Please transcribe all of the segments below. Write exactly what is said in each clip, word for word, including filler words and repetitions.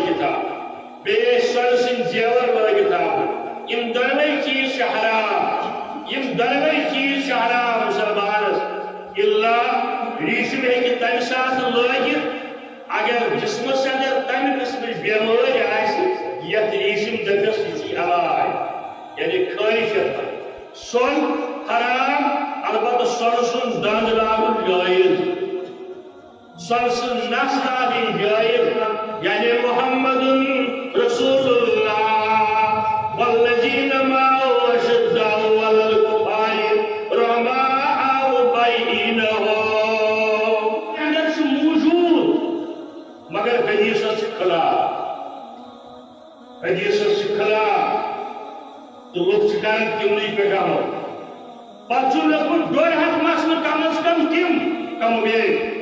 لٲگِتھ آو، بیٚیہِ ٲسۍ سۄنہٕ سٕنٛدۍ زیور لٲگِتھ آو۔ یِم دۄنوَے چیٖز چھِ حرام، یِم دۄنوَے چیٖز چھِ حرام مُسلمانَس۔ الا ریٖشم ہیٚکہِ تَمہِ ساتہٕ لٲگِتھ، اگر جسمس اندر تمہِ قٕسمٕچ بٮ۪مٲرۍ آسہِ، یتھ ریٖشم دٔپِس یہِ چھُ علاج، یعنی خٲرِش چھِ۔ سۄن حرام، البتہ سۄنہٕ سُنٛد دنٛد لاگُن جٲیز، سۄنہٕ سٕنٛز نس لاگٕنۍ جٲیز، یعنی محمد رسول اللہ والذین معه اشداء علی الکفار رحماء بینہم۔ اندر چھُ موجود، مگر حدیثس چھِ خلاف، حدیثس چھِ خلاف، تہٕ لُکھ چھِ کران تِمنٕے پٮ۪ٹھ عمل۔ پتہٕ چھُ لیوٚکھمُت ڈۄڈ ہتھ مسلہٕ کم از کم تِم، کم و بیش،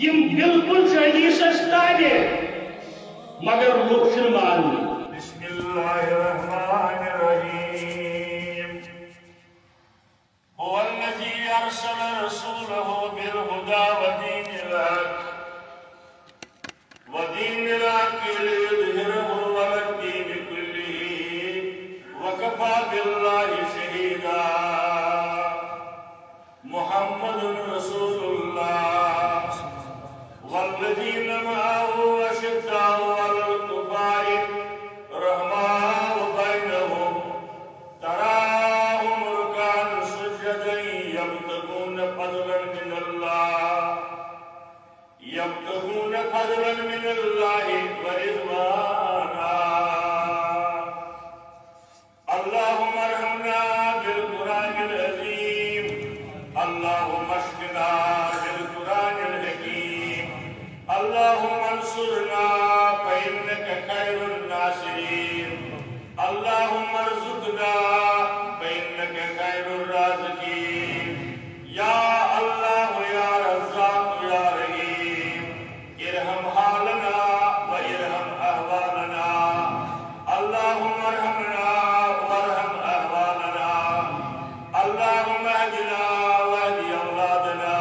یِم بالکل چھِ حدیثس تابع، مگر لُکھ چھِنہٕ ماننٕے۔ بسم اللہ الرحمن الرحیم۔ هو الذي أرسل رسوله بالهدى ودين الحق، ودين الحق ليظهره على الدين كله، وكفى بالله شهيدا. محمد رسول الله والذين معه أشداء على الكفار رحماء بينهم، تراهم ركعا سجدا يبتغون فضلا من الله، يبتغون فضلا من الله ورضوانا. اللهم ارحمنا بالقرآن العظيم. اللهم اشفنا بالقرآن الحكيم. اللهم انصرنا فإنك خير الناصرين. اللهم ارزقنا فإنك خير الرازقين. يا الله يا رزاق يا رحيم، ارحم حالنا وارحم أحوالنا. اللهم ارحمنا وارحم أحوالنا. اللهم اهدنا واهد أولادنا.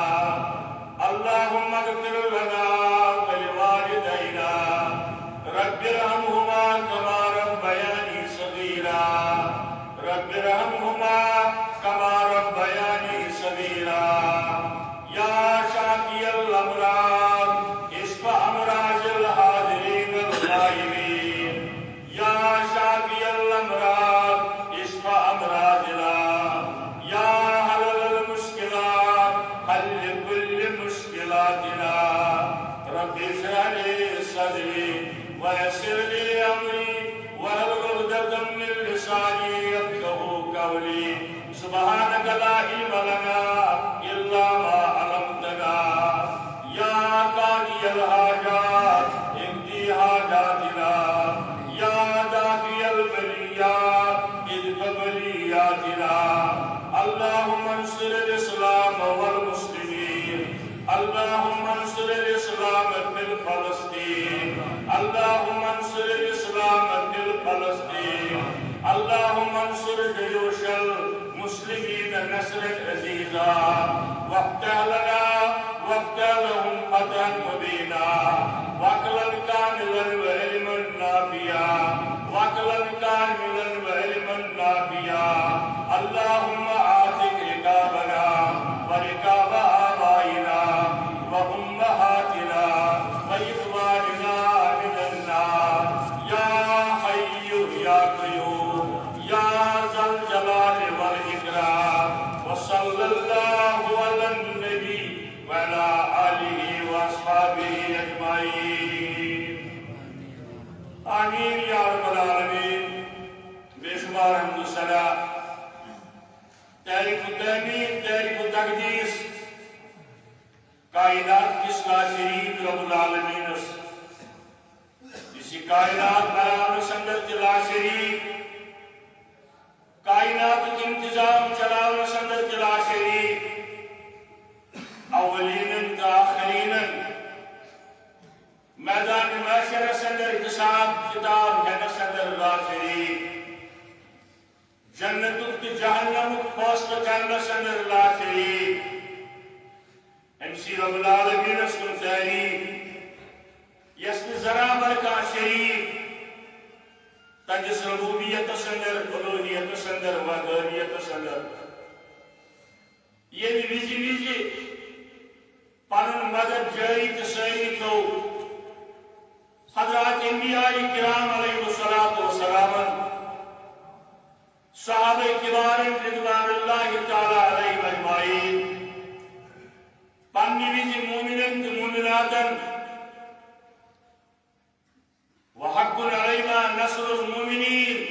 اللهم اغفر لنا ولوالدينا. رب ارحمهما كما ربياني صغيرا. رب ارحمهما كما ربياني صغيرا. يا شافي الأمراض، اشف أمراض الحاضرين الغائبين. يا شافي الأمراض، اشف أمراضنا. يا حلل المشكلات، حل كل مشكلاتنا. رب اشرح لي صدري ويسر لي أمري واحلل عقدة من لساني يفقهوا قولي. سبحانك لا علم لنا إلا ما علمتنا. يا قاضي الحاجات، اقض حاجاتنا. يا دافع البليات، ادفع بلياتنا. اللهم انصر الإسلام والمسلمين. اللهم انصر الإسلام في فلسطين. اللهم انصر الإسلام في فلسطين. اللهم انصر جيوش المسلمين نصرا عزيزا، وافتح لنا وافتح لهم فتحا مبينا، وعقلا كاملا وعلما نافعا، وعقلا كاملا وعلما نافعا. اللهم اعتق رقابنا ورقاب آبائنا وأمهاتنا وإخواننا من النار. يا حي يا قيوم، يا ذا الجلال والإكرام. وصلى الله على النبي وعلى آله وأصحابه أجمعين. آمين يا رب العالمين. بے شمار حمد و ثنا، تعریف و تحمید، تعریف و تقدیس کائنات کس لاشریک رب العالمینس، یُس یہِ کائنات بناونس اندر تہِ لاشریک، کائناتُک انتظام چلاونس اندر تہِ لاشریک، اولینن تہٕ آخرینن میدان محشرس اندر حساب کتاب ہینس اندر لاشریک، جنتُک تہٕ جہنمُک فٲصلہٕ کرنس اندر لاشریک۔ أمۍ سٕے رب العالمینس کُن تعریف، یس نہٕ ذرا بر کانٛہہ پننِس ربوبیتس اندر، الوہیتس اندر، وحدانیتس اندر۔ ییٚمہِ وِزِ وِزِ پنُن مدد جٲری تہٕ سٲری تھوٚو حضرات انبیاء کرام علیہم الصلوۃ والسلامن، صحابہ کبارن رضوان اللہ تعالی علیہم اجمعین، پننہِ وِزِ مومنن تہٕ مومناتن، وحق علینا نصر المؤمنین،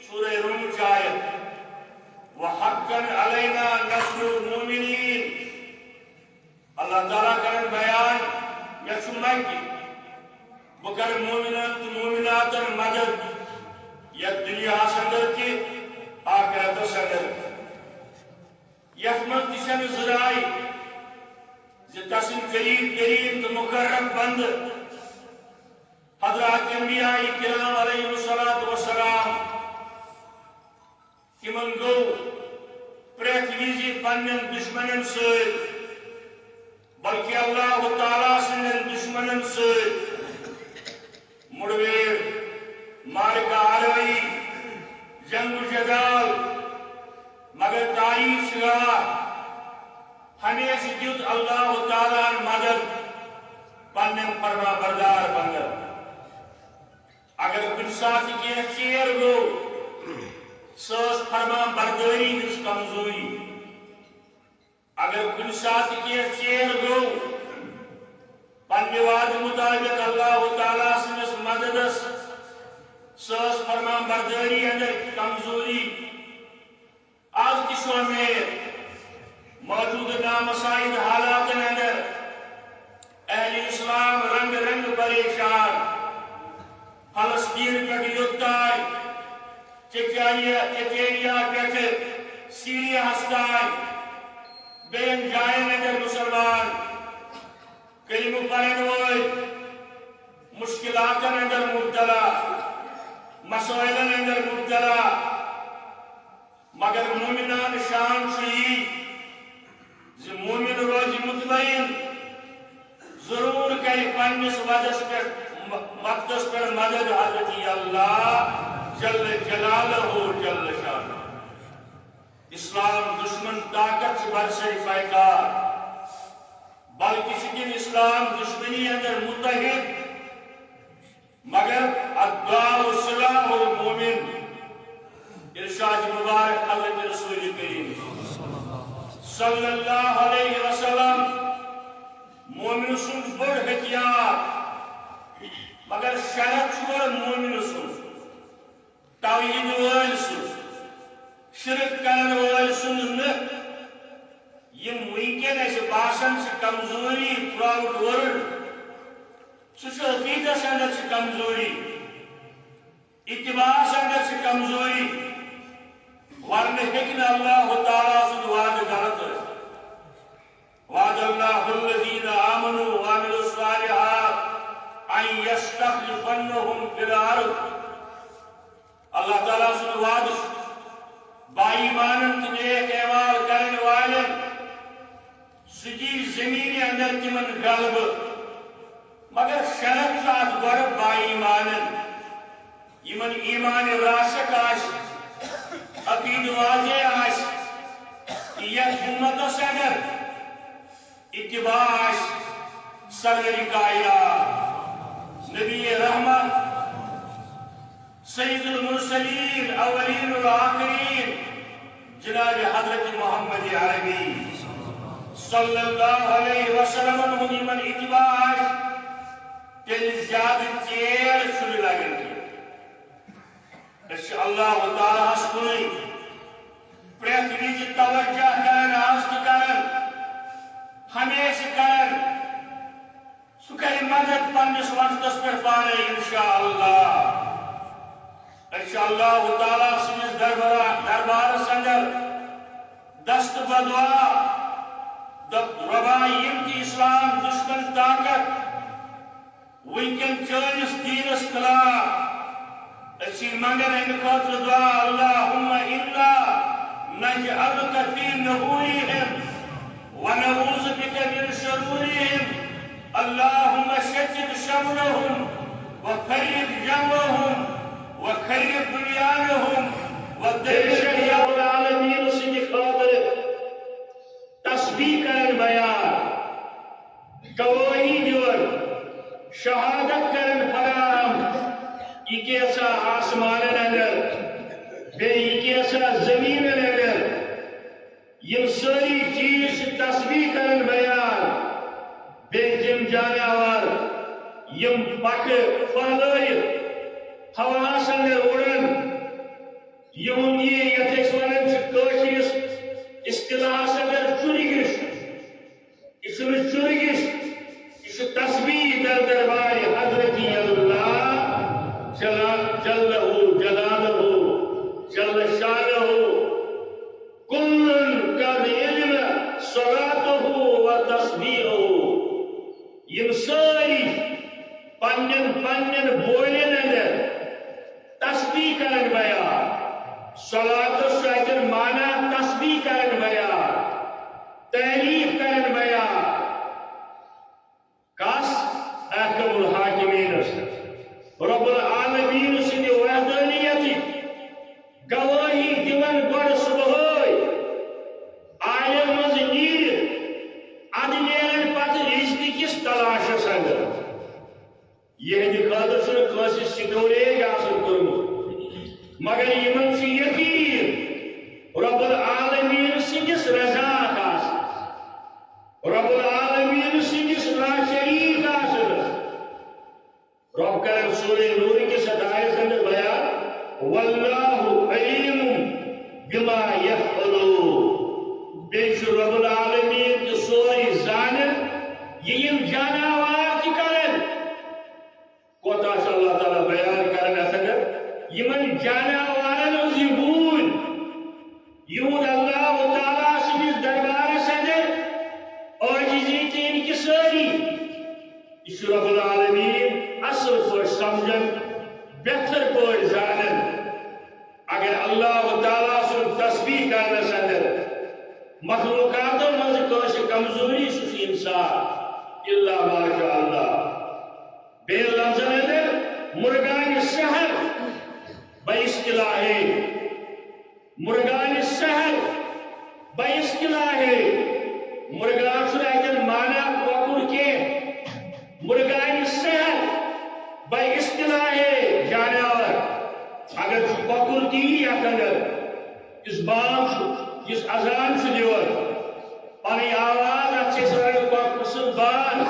سورہ روم چ آیت، وحقا علینا نصر المؤمنین۔ اللہ تعالیٰ کرن بیان، مےٚ چھُ مکہِ، بہٕ کرٕ مومنن تہٕ مومناتن مدد، یتھ دنیاہس اندر تہِ آخرتس اندر۔ یتھ منٛز تہِ چھنہٕ زٕ رایہِ زِ تسٕنٛدۍ قریب تریٖن تہٕ مقرب بندٕ حضرات انبیاء کرام علیہم الصلوۃ والسلام، تِمن گوٚو پرٛٮ۪تھ وِزِ پننٮ۪ن دشمنن سۭتۍ، بلکہ اللہ تعالیٰ سٕنٛدٮ۪ن دشمنن سۭتۍ مُڑویر، معرکہ آرٲیی، جنگ و جدال، مگر تاریخ چھِ گواہ، ہمیشہِ دیُت اللہ تعالیٰ ہن مدد پننٮ۪ن فرما بردار بندن۔ اگر کُنہِ ساتہٕ کینٛہہ ژیر گوٚو، سۄ ٲس فرما بردٲری ہٕنٛز کمزوری۔ اگر کُنہِ ساتہٕ کینٛہہ ژیر گوٚو، پننہِ وعدٕ مطابق اللہ تعالیٰ سٕنٛدِس مددس، سۄ ٲس فرما بردٲری اندر کمزوری۔ از تہِ چھُ امید موجودٕ نامساعد حالاتن اندر اہل اسلام رنگ رنگ پریشان، فلسطین پٮ۪ٹھ یوٚت تام چچینیا، چچینیا پٮ۪ٹھٕ سیریاہس تام، بیٚین جاین اندر مسلمان، کلمہٕ پرن وٲلۍ، مشکلاتن اندر مبتلا، مسائلن اندر مبتلا۔ مگر مومنان شان چھُ یی زِ مومن روزِ مطمئن، ضرور کرِ پننِس وقتس پٮ۪ٹھ، وقتس پٮ۪ٹھ مدد حضرت اللہ جل جلالہ جل شانہ۔ اسلام دشمن طاقت چھِ برسر پیکار، بلکہ چھِ تِم اسلام دشمنی اندر متحد۔ مگر الدعاء سلاح المؤمن، ارشاد مبارک حضرت رسول کریم صلی اللہ علیہ وسلم، مومن سُنٛد بوٚڑ ہتھیار۔ مگر شرط چھُ گۄڈٕ مومن سُنٛد، توحید وٲلۍ سُنٛد، شرک کرن وٲلۍ سُنٛد نہٕ۔ یِم وٕنکیٚن اَسہِ باسان چھِ کمزوری throughout world، سُہ چھُ عقیدس اندر چھِ کمزوری، اتباعس اندر چھِ کمزوری، ورنہٕ ہیٚکہِ نہٕ اللہ تعالیٰ سُنٛد وعدٕ غلط ٲسِتھ۔ وعد اللہ الذین آمنوا وعملوا الصالحات ان یستخلفنہم فی الارض۔ اللہ تعالیٰ سُنٛد وعدٕ چھُ با ایمانن تہٕ نیک اعمال کرن والٮ۪ن، سُہ دِیہِ زمینہِ اندر تِمن غلبہٕ۔ مگر شرط چھُ اتھ گۄڈٕ با ایمانن، یِمن ایمان راسخ آسہِ، عقیدٕ واضح آسہِ، تہٕ یتھ امتس اندر اتباع آسہِ سرور کائنات، نبی رحمت، سید المرسلین، اولین و آخرین، جناب حضرت محمد عربی صلی اللہ علیہ وسلم ہُنٛد یِمن اتباع آسہِ، تیٚلہِ زیادٕ ژیر چھُنہٕ لگان کینٛہہ۔ أسۍ چھِ اللہ تعالیٰ ہس کُنُے پرٛٮ۪تھ وِزِ توجہ کران، آز تہِ کران، ہمیشہٕ کران۔ سُہ کرِ مدد پننِس وقتس پٮ۪ٹھ پانے، انشاءاللہ۔ أسۍ چھِ اللہ تعالیٰ سٕنٛدِس دربارا-، دربارس اندر دست بدعا، دپ-، رۄبا، یِم تہِ اسلام دشمن طاقت وٕنکیٚن چٲنِس دیٖنس خلاف، أسۍ چھِ منگان اَمہِ خٲطرٕ دُعا، اللہم انا نجعلک فی نحورہم ونعوذ بک من شرورہم، اللہم شتت شملہم وفرق جمعہم وخرب کرن فراہم، یہِ کیسا آسمانن اندر، بیٚیہِ یہِ کیسا زمینن اندر، یِم سٲری چیٖز چھِ تسبیح کران بیان۔ بیٚیہِ تِم جاناوار، یِم پکھٕ پھٔہلٲیِتھ ہواہَس اندر اُڑان، یِہُنٛد یہِ، یَتھ أسۍ وَنان چھِ کٲشرِس اصطلاحَس اندر چُرگِش۔ یہِ چھُنہٕ چُرگِش، یہِ چھُ تسبیح در دربارِ حضرت اللہ جل، جلہ جلالہ، جل شانہ۔ کل قد علم صلاتہ و تسبیحہ۔ یِم سٲری پننٮ۪ن پننٮ۪ن بولٮ۪ن اندر تسبیح کرن بیان۔ صلاتس سۭتۍ معنی تسبیح کرن بیان، تعریف کرن بیان۔ کس؟ احکم الحاکمینس، رب العالمین سٕنٛدِ وحدانیتٕچ گوٲہی دِوان گۄڈٕ صبحٲے آلہِ منٛز نیٖرِتھ، اَدٕ نیران پتہٕ رزقہٕ کِس تلاشس اندر۔ یِہنٛدِ خٲطرٕ چھُنہٕ کٲنٛسہِ سٹوریج آسان کوٚرمُت، مگر یِمن چھُ یقین رب العالمین سٕنٛدِس رزاق آسنس، رب العالمین سٕنٛدِس لاشریک آسنس۔ رب کرن سورہ نور کِس اتھ آیس اندر بیان، واللہ علیم بما یفعلون۔ بیٚیہِ چھُ رب العالمین تہِ سورُے زانان، یہِ یِم جاناوار تہِ کرن۔ کوتاہ چھُ اللہ تعالیٰ بیان کران اتھ اندر، یِمن جاناوارن ہٕنٛز یہِ بوٗلۍ، یِہُنٛد اللہ تعالیٰ سٕنٛدِس دربارس اندر عٲجزی تہٕ انکسٲری۔ یہِ چھُ رب العالمین اصل پٲٹھۍ سمجھان، بہتر پٲٹھۍ زانان۔ اگر اللہ تعالیٰ سُنٛد تسبیح کرنس اندر مخلوقاتو منٛز کٲنٛسہِ کمزوری، سُہ چھُ انسان، الا ما شاء اللہ۔ بیٚیہِ لفظن اندر مرغانِ سحر بہ اصطلاحِ، مرغانِ سحر بہ اصطلاحِ، مرغان چھُنہٕ اتٮ۪ن معنی کۄکُر کینٛہہ۔ مرغانِ سحر بہ اصطلاحِ جاناوار، اگر چھُ کۄکُر تہِ یی یتھ اندر، یُس بانگ چھُ، یُس اذان چھُ دِوان، پنٕنۍ آواز، اتھ چھِ أسۍ ونان کۄکرٕ سٕنٛز بانگ۔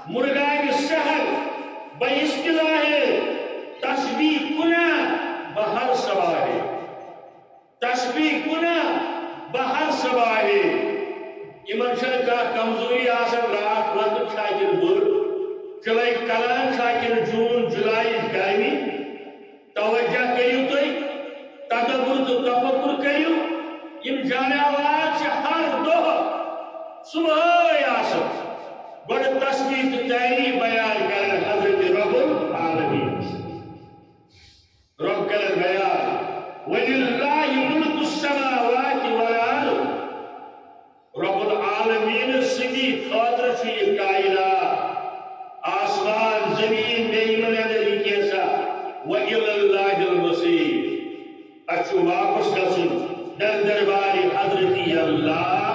مرغانِ سحر بہ اصطلاحِ تسبیح کنہ بہ ہر صباحِ۔ تسبیح کنہ بہ ہر صباحِ۔ یِمن چھنہٕ کانٛہہ کمزوری آسان، راتھ لۄکٕٹ چھا کِنہٕ بٔڑ، چلے کلان چھا کِنہٕ جون جولایِچ گرمی۔ توجہ کٔرِو تُہۍ، تدبر تہٕ تفکر کٔرِو۔ یِم جاناوار چھِ ہر دۄہ صبحٲے آسان گۄڈٕ تسبیح تہٕ تعریف بیان کران حضرت رب العالمین۔ رب کرن بیان، وللہ ملک السماوات والارض۔ رب العالمین سٕنٛدی خٲطرٕ چھُ یہِ کائنات، آسمان، زمین، بیٚیہِ یِمن اندر یہِ کینٛژھا۔ وإلی اللہ المصیر۔ اَسہِ چھُ واپس گژھُن در دربارِ حضرت اللہ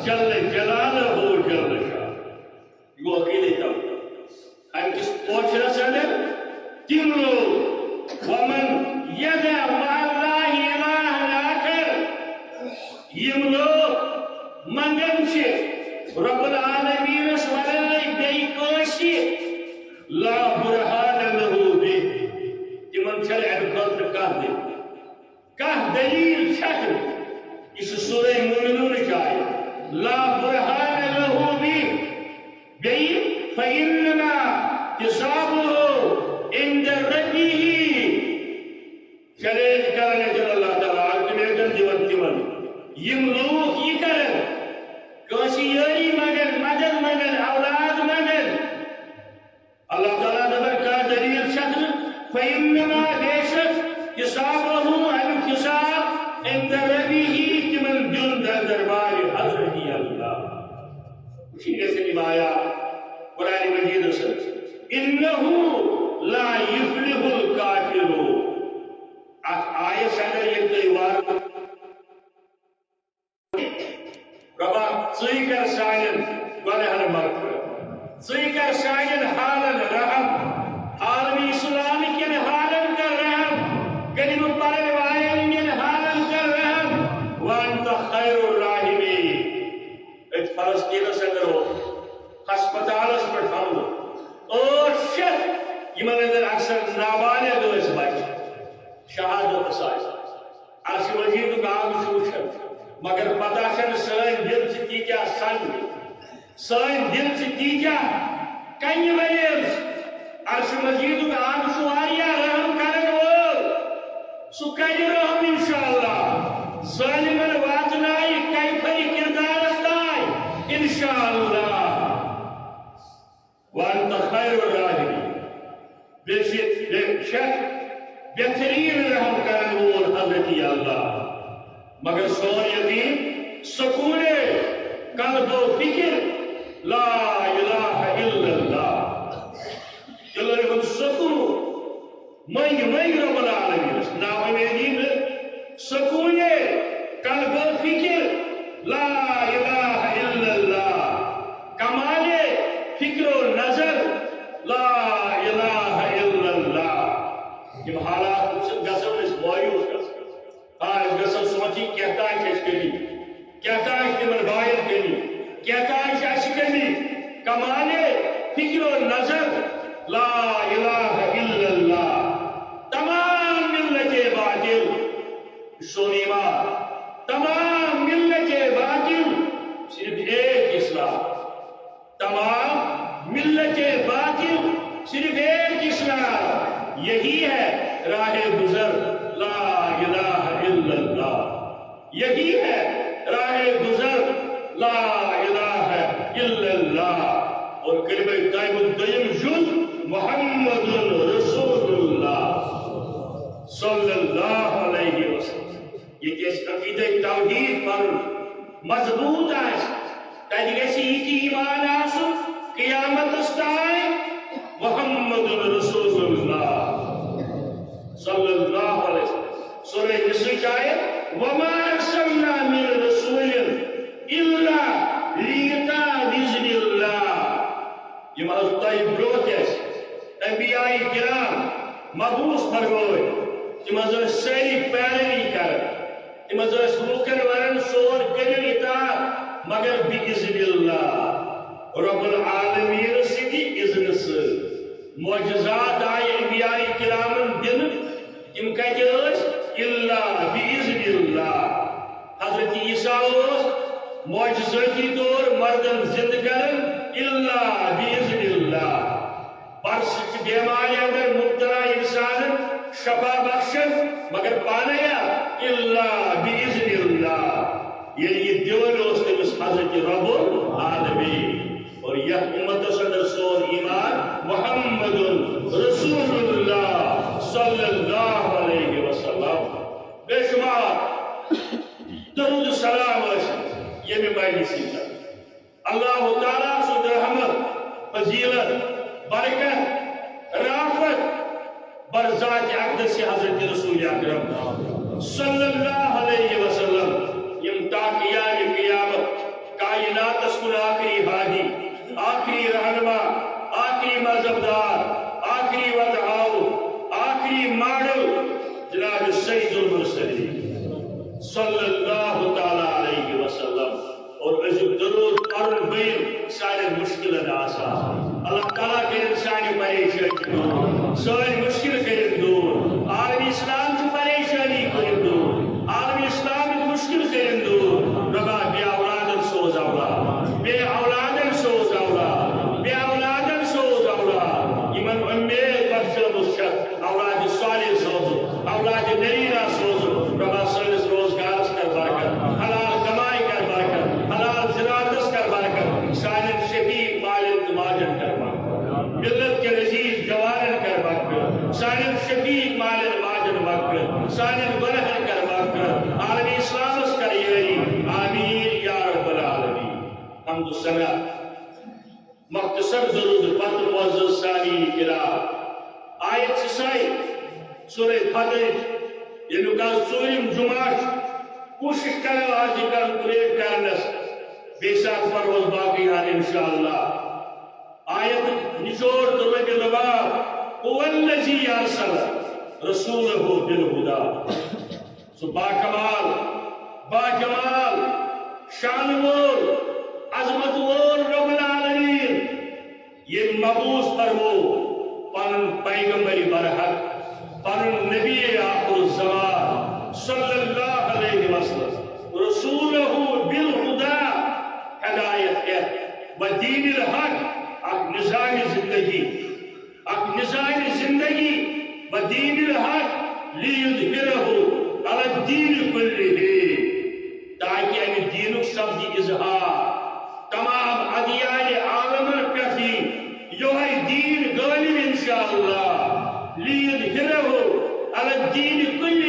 جل جلالہ جل شانہ۔ یہِ گوٚو عقیدے تَبدیٖل۔ اَمہِ کِس پوچھرَس اندر تِم لوگ، ومن یدع مع اللہ الہا آخر، یِم لوگ منگان چھِ رب العالمینس ورٲے بیٚیہِ کٲنٛسہِ، لا برہان لہ بہ، تِمن چھنہٕ اَمہِ خٲطرٕ کانٛہہ دٔلیٖل۔ کانٛہہ دٔلیٖل چھَکھ نہٕ۔ یہِ چھُ سورہ مومنونٕچ آیت۔ لا برہان لہ بہ۔ بیٚیہِ، فإنما حسابہ عند ربہ۔ چیلنج کران ییٚتٮ۪ن اللہ تعالیٰ، الٹیمیٹم دِوان تِمن۔ یِم لوٗکھ یہِ کرن، کٲنٛسہِ یٲری منٛگن، مدد منٛگن، اولاد منٛگن، اللہ تعالیٰ دپان کانٛہہ دلیل چھکھ نہٕ، فإنما، بے شک، حسابہ، امیُک حساب، عند ربہ، تِمن دیُن در دربارِ حضرت اللہ۔ وٕچھِو گژھن یِم آیات قرآن مجیدس منٛز، انہ لا یفلح الکافرون۔ اتھ آیس اندر ییٚلہِ تُہۍ وارٕ ربا، ژٕے کر سانٮ۪ن گۄنہن مغفرت، ژٕے کر سانٮ۪ن حالن رحم، اگر اکثر نابالغ ٲسۍ بچہِ، شہادتس آسہِ، عرش مجیدُک آب چھُ وٕچھان، مگر پتہ چھنہٕ سٲنۍ دِل چھِ تیٖتیٛاہ سنگہِ، سٲنۍ دِل چھِ تیٖتیٛاہ کنہِ ولیز۔ عرش مجیدُک آب چھُ واریاہ رحم کرن وول، سُہ کرِ رحم انشاءاللہ۔ ظالمن واتنایہِ کیفر کردارس تام انشاءاللہ۔ وانت خیر الراحمین۔ بے شک، بے شک بہترین رحم کرن وول حضرت اللہ۔ مگر سون یقین سکون قلب و فکر لا الہ الا اللہ۔ دلن ہُنٛد سکون منگہِ منگہِ رب العالمینس۔ ناامیدی نہٕ، سکون قلب و فکر لا الہ الا اللہ، کمال فکر و نظر لا الہ الا اللہ۔ یِم حالات وٕچھِتھ گژھو أسۍ مایوس گژھٕنۍ۔ آ، أسۍ گژھو سونٛچٕنۍ، کیٛاہ تام چھِ اَسہِ کٔمی، کیٛاہ تام چھِ تِمن بایَن کٔمی، کیٛاہ تام چھِ اَسہِ کٔمی۔ کمال فکر و نظر لا الہ الا اللہ۔ تمام ملت باطل، سون ایمان، تمام ملت باطل، صرف ایک اسلام۔ تمام ملت باطل، صرف ایک اسلام، یہی ہے راہ گزر لا الہ الا اللہ، یہی ہے راہ گزر لا الہ الا اللہ۔ اور کلمہ طیبہ دوٚیِم جُز محمد رسول اللہ صلی اللہ علیہ وسلم۔ ییٚتہِ اَسہِ عقیدہ توحید پَنُن مضبوط آسہِ، تَتہِ گژھِ یہِ تہِ ایمان آسُن قیامتس تام محمد رسول اللہ صلی اللہ علیہ وسلم۔ سورہ نساء چھ آیت، وما ارسلنا من رسول الا لیطاع باذن اللہ۔ یِم حظ تۄہہِ برونٛہہ تہِ ٲسۍ انبیاء کرام مبعوث فرمٲوۍ، تِم حظ ٲسۍ سٲری پیروی کران، تِم حظ ٲسۍ لوٗکن ونان، سون کٔرِو اطاعت، مگر باذن اللہ، رب العالمین سٕنٛدِ اذنہٕ سۭتۍ۔ معجزات آیہِ انبیاء کرامن دِنہٕ، تِم کتہِ ٲسۍ؟ الا باذن اللہ۔ حضرت عیسیٰ اوس معجزٲتی طور مردن زندٕ کران، الا باذن اللہ۔ برصٕچہِ بیمارِ اندر مبتلا انسانن شفا بخشان، مگر پانہٕ یا الا باذن اللہ۔ ییٚلہِ یہِ دِوان اوس تٔمِس حضرت رب العالمین۔ اور یتھ امتس اندر سون ایمان محمد رسول اللہ صلی اللہ علیہ وسلم۔ بے شمار درود و سلام ٲسۍ ییٚمہِ مجلسہِ پٮ۪ٹھ۔ اللہ تعالیٰ سُنٛد رحمت، فضیلت، برکت، رافت بر ذات اقدس حضرت رسول اکرم صلی اللہ علیہ وسلم، یم تا قیام قیامت کائناتس کن آخری ہادی، آخری رہنما، آخری مذہب دار، آخری وتہ ہاؤ، آخری ماڈل جناب سید المرسلین صلی اللہ تعالیٰ علیہ وسلم۔ اور أزیُک درود پرُن بٔیِن سانٮ۪ن مُشکِلن آسان۔ اللہ تعالیٰ کٔرِن سانہِ پریشٲنی دوٗر، سٲنۍ مُشکِل کٔرِن دوٗر، عالم اسلام چہِ پریشٲنی کٔرِن دوٗر، عالم اسلامٕکۍ مُشکِل کٔرِن دوٗر۔ رۄبا، بے اولادن سوز اولاد، بے اولادن سوز اولاد، بے اولادن سوز اولاد۔ یِمن اُمید بخشٲومٕژ چھکھ، اولاد صالح سوزُن، اولاد نریرہ سوزُن۔ رۄبا، سٲنِس روزگارس کر برکت، حلال کمائی کر برکت، حلال زراعتس کر برکت، سانٮ۪ن شفیق مالٮ۪ن تہٕ ماجن کر برکت، ملت کٮ۪ن عزیز جوانن کر برکت، سانٮ۪ن شفیق مالٮ۪ن ماجن برکت، سانٮ۪ن گۄنہن کر برکت، عالم اسلامس کر یٲری۔ آمین یا رب العالمین۔ حمد و ثنا۔ مختصر درود پتہٕ معزز سامعین کرام، آیت چھِ سۄے سورہ فتحٕچ، ییٚمیُک آز ژوٗرِم جمعہ چھُ۔ کوٗشِش کرو آز یہِ conclude کرنس، بیٚیہِ ساتہٕ پرو أسۍ باقٕے ہن انشاءاللہ۔ آیت نچوڑ تہٕ لبِ لباب، هو الذی ارسل رسولہ بالہدی۔ سُہ باکمال، باجمال، شان وول، عظمت وول رب العالمین، ییٚمۍ مبعوث فرموو پنن پیغمبر برحق، پنن نبی آخر الزمان صلی اللہ علیہ وسلم، رسولہ بالہدی، ہدایت ہیتھ، و دین الحق، اکھ نظام زندگی، اکھ نظام زندگی، و دین الحق، لیظہرہ علی الدین کلہ، تاکہ امہ دینک سپدی اظہار، تمام ادیان عالمن پٮ۪ٹھ یی یہے دین غالب انشاءاللہ۔ لیظہرہ علی الدین کلہ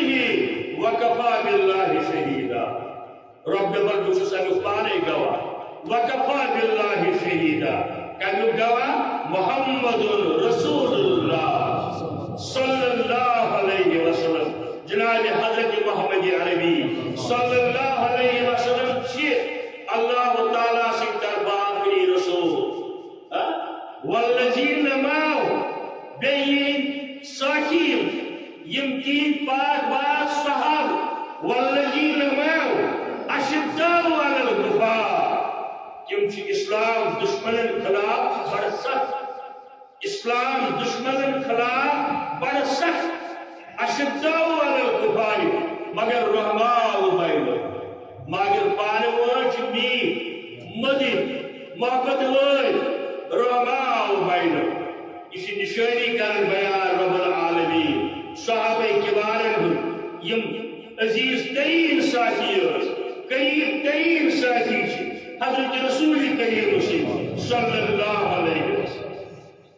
وکفی باللہ شہیدا۔ رب دپان، بہٕ چھُس امیُک پانے گواہ۔ وکفی باللہ شہیدا۔ کمیُک گواہ؟ محمد رسول اللہ صلی اللہ علیہ وسلم۔ جناب حضرت محمد عربی صلی اللہ علیہ وسلم چھ اللہ تعالیٰ سٕنٛدِ طرفہٕ آخری رسول۔ ہا؟ والذین معه، بیٚیہِ یِہِنٛدۍ سٲتھی یِم، یِم تِہِنٛدۍ پاک باز صحابہٕ، والذین معه اشداء علی الکفار، تِم چھِ اسلام دشمنن خلاف بڑٕ سخت، اسلام دشمنن خلاف بڑٕ سخت، اشداء علی الکفار، مگر رحماء بینہم، مگر پانہٕ وٲنۍ چھِ میٖٹھۍ، مٔدٕرۍ، محبت وٲلۍ، رحماء بینہم۔ یہ چھِ نشٲنی کران بیان رب العالمین صحابہ کبارن ہُنٛد، یِم عزیز ترین ساتھی ٲسۍ، قریب ترین ساتھی چھِ حضرت رسول کریم سٕنٛدۍ صلی اللہ علیہ وسلم۔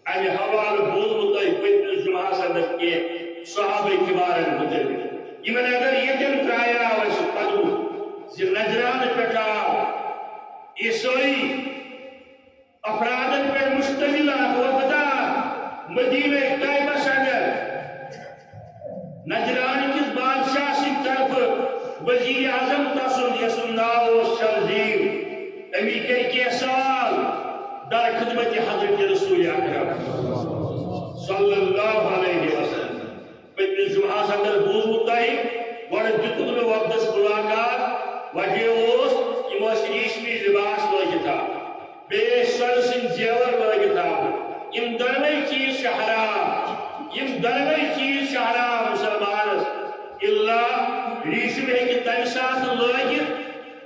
امہِ حوالہٕ بوٗزمُت تۄہہِ پٔتمِس جمعہس اندر کینٛہہ صحابہ کبارن متعلق۔ یِمن اگر ییٚتٮ۪ن ترٛایاو اَسہِ قدمہٕ زِ نجران پٮ۪ٹھ آو عیسٲیی افرادن پٮ۪ٹھ مشتمل اکھ وفد آو مدینہ طیبس اندر۔ نجران کِس بادشاہ سٕنٛدِ طرفہٕ وزیر اعظم تسُنٛد، یسُنٛد ناو اوس شرزیل، أمی کٔرۍ کینٛہہ سوال در خدمت حضرت رسول اکرم صلی اللہ علیہ وسلم۔ پٔتمِس جمعہس اندر بوٗزمُت تۄہہِ، گۄڈٕ دیُتُکھ نہٕ وۄپدس مُلاقات، وجہ اوس، یِم ٲسۍ ریٖشمی لباس لٲگِتھ آمٕتۍ، بیٚیہِ ٲسۍ سۄنہٕ سٕنٛدۍ زیور لٲگِتھ آمٕتۍ۔ یِم دۄنوَے چیٖز چھِ حرام، یِم دۄنوَے چیٖز چھِ حرام مُسلمانس۔ الا ریٖشم ہیٚکہِ تَمہِ ساتہٕ لٲگِتھ،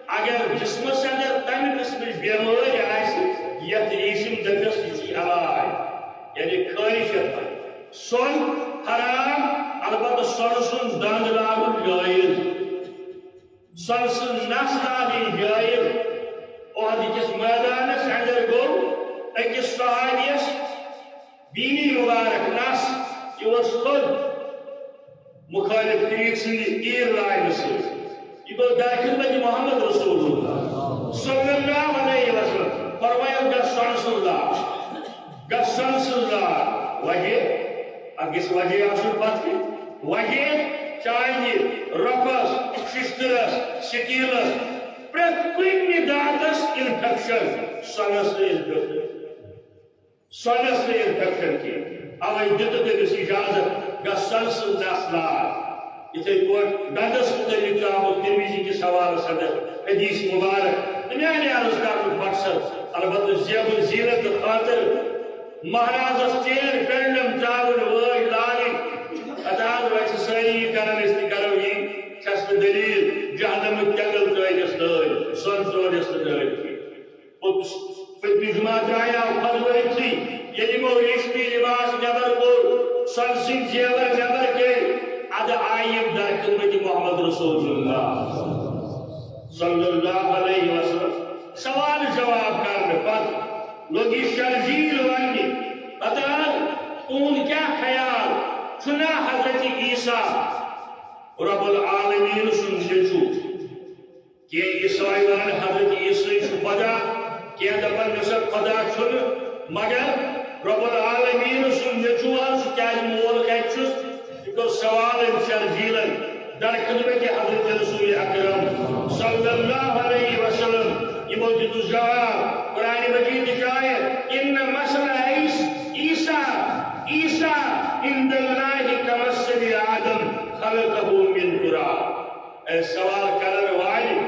اگر جسمس اندر تَمہِ قٕسمٕچ بٮ۪مٲرۍ آسہِ، یتھ ریٖشم دٔپِس، یہِ چھُ علاج، یعنی خٲرِش یتھ ونان۔ سۄن حرام، البتہ سۄنہٕ سُنٛد دند لاگُن جٲیز، سۄنہٕ سٕنٛز نس لاگٕنۍ جٲیز۔ عہد کِس مٲدانس اندر گوٚو أکِس صحابیس بیٖنی مبارک نس، یہِ اوس تھوٚد مخالف طریق سٕنٛدِ تیٖر لاینہٕ سۭتۍ۔ یہِ گوٚو در خدمت محمد رسول اللہ صلی اللہ علیہ وسلم۔ فرمایو، گژھ سۄنہٕ سٕنٛز لاش، گژھ سۄنہٕ سٕنٛز لاش۔ وجہ، اتھ گژھِ وجہ آسُن پتہٕ تہِ۔ وجہ، چانہِ رۄپس، ششتٕرس، سٹیلس، پرٛٮ۪تھ کُنہِ دانتس انفیکشن، سۄنس نہٕ انفیکشن۔ سۄنس نہٕ انفیکشن کینٛہہ۔ اوے دیُت تٔمِس اجازت، گژھ سۄنہٕ سٕنٛز نس لاگ۔ یِتھے پٲٹھۍ دندس مُتعلق چھُ آمُت ترمذی کِس حوالس اندر حدیث مبارک۔ تہٕ میانہِ عرض کرنُک مقصد، البتہ زیب و زینت خٲطرٕ مہرازس چین پینڈم تراوٕنۍ، وٲج لاگٕنۍ، پتہٕ حظ وۄتھِ سٲری یہِ کرن، أسۍ تہِ کرو یی، چھس نہٕ دلیل جہنمٕکۍ تٮ۪نٛگل ترٲوِس نٲلۍ، سۄن ترٲوِس نہٕ نٲلۍ کینٛہہ۔ پوٚتُس، پٔتمہِ جمعہ درٛایاو خۄدوٲرۍ تھٕے، ییٚلہِ یِمو ریشمی لباس نٮ۪بر کوٚر، سۄنہٕ سٕنٛدۍ زیور نٮ۪بر کٔرۍ، ادٕ آیہِ یِم در خدمت محمد رسول اللہ صلی اللہ علیہ وسلم۔ سوال جواب کرنہٕ پتہٕ لوٚگ یہِ شرزیل وننہِ، پتہٕ آو، تُہُنٛد کیٛاہ خیال؟ چھُنا حضرت عیسیٰ رب العالمین سُنٛد نیٚچوٗ؟ کینٛہہ عیسائی ونان حضرت عیسیٰ چھُ خدا، کینٛہہ دپان نہ سا خدا چھُنہٕ، مگر رب العالمین سُنٛد نیٚچوٗ حظ چھُ، کیٛازِ مول کتہِ چھُس؟ یہِ کوٚر سوال أمۍ شرزیلن در خدمت حضرت رسول اکرم صلی اللہ علیہ وسلم۔ یِمو دیُتُس جواب، قرآن مجیدٕچ آیت، ان مثل عیس-، عیسیٰ، عیسیٰ عند اللہ کمثل آدم خلقہ من تراب۔ اے سوال کرن والہِ،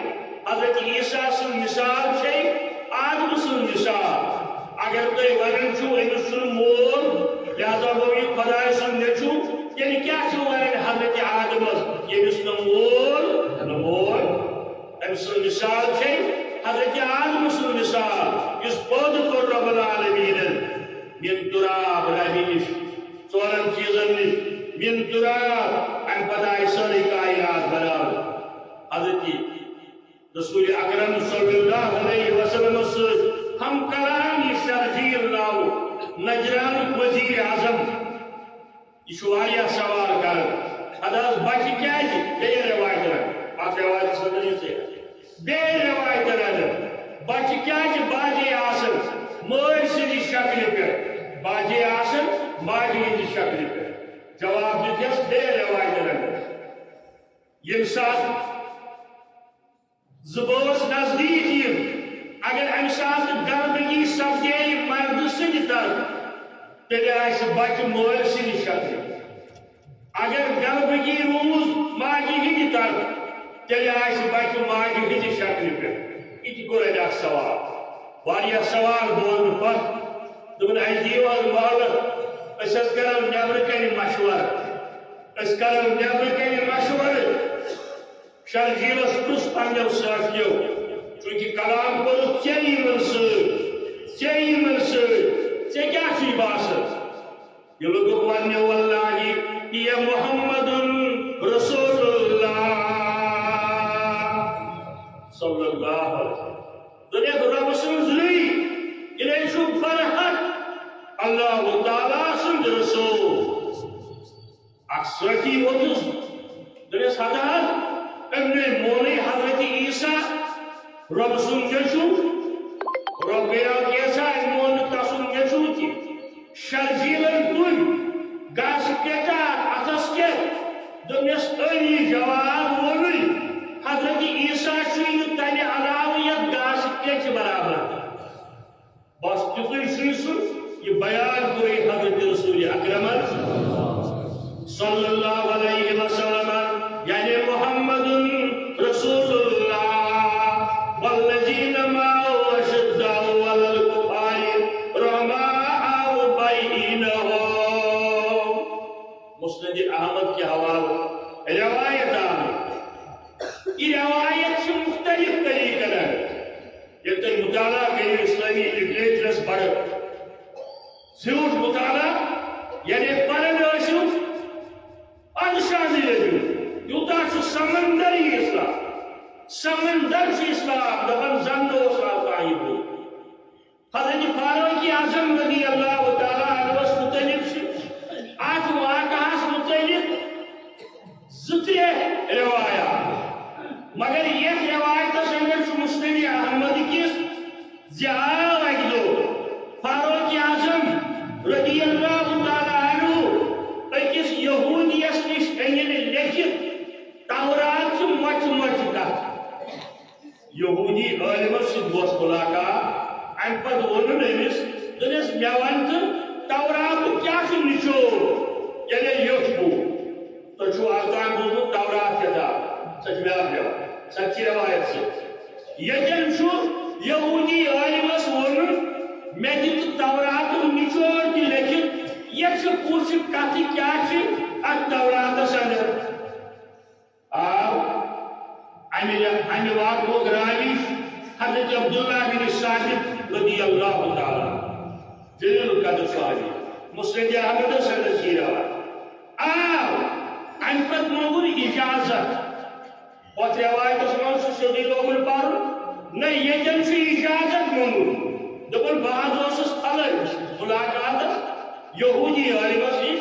حضرت عیسیٰ سُنٛد مثال چھے آدم سُنٛد مثال۔ اگر تُہۍ ونان چھِو أمِس چھُنہٕ مول، لہذا گوٚو یہِ خۄداے سُنٛد نیٚچوٗ، تیٚلہِ کیٛاہ چھُ وَنان حضرت آدمس، ییٚمِس نہٕ مول، نہٕ مول؟ أمۍ سٕنٛز مثال چھے حضرت آدم سٕنٛز مثال، یُس پٲدٕ کوٚر رب العالمیٖنن من تراب، ربہِ نِش، ژورن چیٖزن نِش، من تراب، اَمہِ پتہٕ آیہِ سٲرٕے کائنات بناونہٕ۔ حضرت رسول اکرم صلی اللہ علیہ وسلم سۭتۍ ہم کلام یہِ شرجیل ناو نجرانُک وزیر اعظم، یہِ چھُ واریاہ سوال کران۔ اَدٕ حظ، بچہِ کیازِ؟ بیٚیہِ روایت رَٹھ۔ اَتھ روایتَس منٛز چھِ ژےٚ بیٚیہِ روایت رَٹھ۔ بچہِ کیازِ باجے آسان مٲلۍ سٕنٛدِ شکلہِ پٮ۪ٹھ؟ باجے آسان ماجہِ ہٕنٛدِ شکلہِ پٮ۪ٹھ۔ جواب دیُت یَس بیٚیہِ روایت رَٹھ۔ ییٚمہِ ساتہٕ زٕ بٲژ نزدیٖک یِن، اگر اَمہِ ساتہٕ گلبگی سپدے مردٕ سٕنٛدِ طرفہٕ، تیٚلہِ آسہِ بچہِ مٲلۍ سٕنٛدِ شکلہِ۔ اگر گلبگی روٗز ماجہِ ہٕنٛدِ طرفہٕ، تیٚلہِ آسہِ بچہِ ماجہِ ہٕنٛدِ شکلہِ پٮ۪ٹھ۔ یہِ تہِ کوٚر اَتہِ اکھ سوال۔ واریاہ سوال بوزنہٕ پتہٕ دوٚپُن، "اَسہِ دِیِو حظ مۄہلت، أسۍ حظ کرو نٮ۪برٕ کنہِ مشورٕ۔ أسۍ کرو نٮ۪برٕ کنہِ مشورٕ۔" شرجیلس پرُژھ پننیو سٲتھیو، چونکہ کلام کوٚرُتھ ژےٚ یِمن سۭتۍ، ژےٚ یِمن سۭتۍ، ژےٚ کیٛاہ چھُے باسان؟ یہِ لوٚگُکھ وننہِ، "واللہ ہی محمد رسول اللہ صلی اللہ علیہ وسلم۔" دوٚپُکھ، "رۄبہٕ سٕنٛز رٕے، یہِ نے چھُ برحق اللہ تعالیٰ سُنٛد رسول۔" اکھ سٲتھی ووتُس، دوٚپنَس، "ہتہٕ حظ، أمۍ نے مونُے حضرت عیسیٰ رۄب سُنٛد نیٚچوٗ، رۄب گٔیو کینٛژھا، أمۍ مون نہٕ تسُنٛد نیٚچوٗ تہِ۔" شرجیلن تُلۍ گاسہٕ پیٹا اتھس کٮ۪تھ، دوٚپنَس، "أمۍ یہِ جواب ووٚنُے، حضرت عیسیٰ چھُے نہٕ تمہِ علاوٕ یتھ گاسہٕ پیٹہِ برابر۔" بس تیُتُے چھُے سُہ، یہِ بیان کوٚرُے حضرت رسول اکرمن صلی اللہ علیہ وسلم، یعنی محمد رسول اللہ، والذین معه اشداء علی الکفار رحماء بینہم۔ مسند احمد کے حوالے روایت آمد۔ یہ روایت چھِ مختلف طریقن۔ ییٚلہِ تُہۍ مطالعہ کٔرِو اسلٲمی لٹریچرس بڑٕ زیوٗٹھ مطالعہ، یعنی پران ٲسِو، اندٕ شاہزی لٔبِو، یوٗتاہ چھُ سمندر یہِ اسلام، سمندر چھُ اسلام، دپان زن نہٕ اوس آو کانٛہہ یہِ بوٗزمُت۔ حضرت فاروق اعظم رضی اللہ تعالیٰ عنہس متعلق چھِ اتھ واقعس متعلق زٕ ترٛےٚ روایات، مگر یتھ روایتس اندر چھُ مسند احمد کِس زِ آو اکہِ دۄہ فاروق اعظم رضی اللہ تعالیٰ عنہ أکِس یہودیس نِش أنِن لیکھِتھ تورات چہِ مۄچھِ مۄچھِ کتھ۔ یہودی عٲلمس سۭتۍ گوس ملاقات۔ امہِ پتہٕ ووٚنُن أمِس، دوٚپنس، "مےٚ وَن تہٕ، توراتُک کیٛاہ چھُ نچوڑ؟ یعنی لیوٚکھ کُس؟ تۄہہِ چھُو از تام بوٗزمُت تورات کتاب، سۄ چھِ بیٛاکھ روایت، سۄ تہِ چھِ روایت سۭتۍ۔ ییٚتٮ۪ن چھُ یہودی عٲلمس ووٚنُن، مےٚ دِ تہٕ توراتُک نچوڑ تہِ لیکھِتھ، یتھ چھِ کُس چھِ کتھٕ کیٛاہ چھِ اتھ توراتس اندر؟" آو امہِ، امہِ واقعُک راوی حضرت عبداللہ بن ثابت رضی اللہ تعالیٰ عنہ، جلیل القدر صحابی، مسند احمدس اندر چھِ یہِ روایت۔ آو امہِ پتہٕ منٛگُن اجازت۔ ہۄتھ روایتس منٛز چھُ سیوٚدُے لوگمُت پرُن، نہ، ییٚتٮ۪ن چھُ اجازت منٛگُن۔ دوٚپُن، بہٕ حظ اوسُس فلٲنِس ملاقاتس یہودی عٲلمس نِش،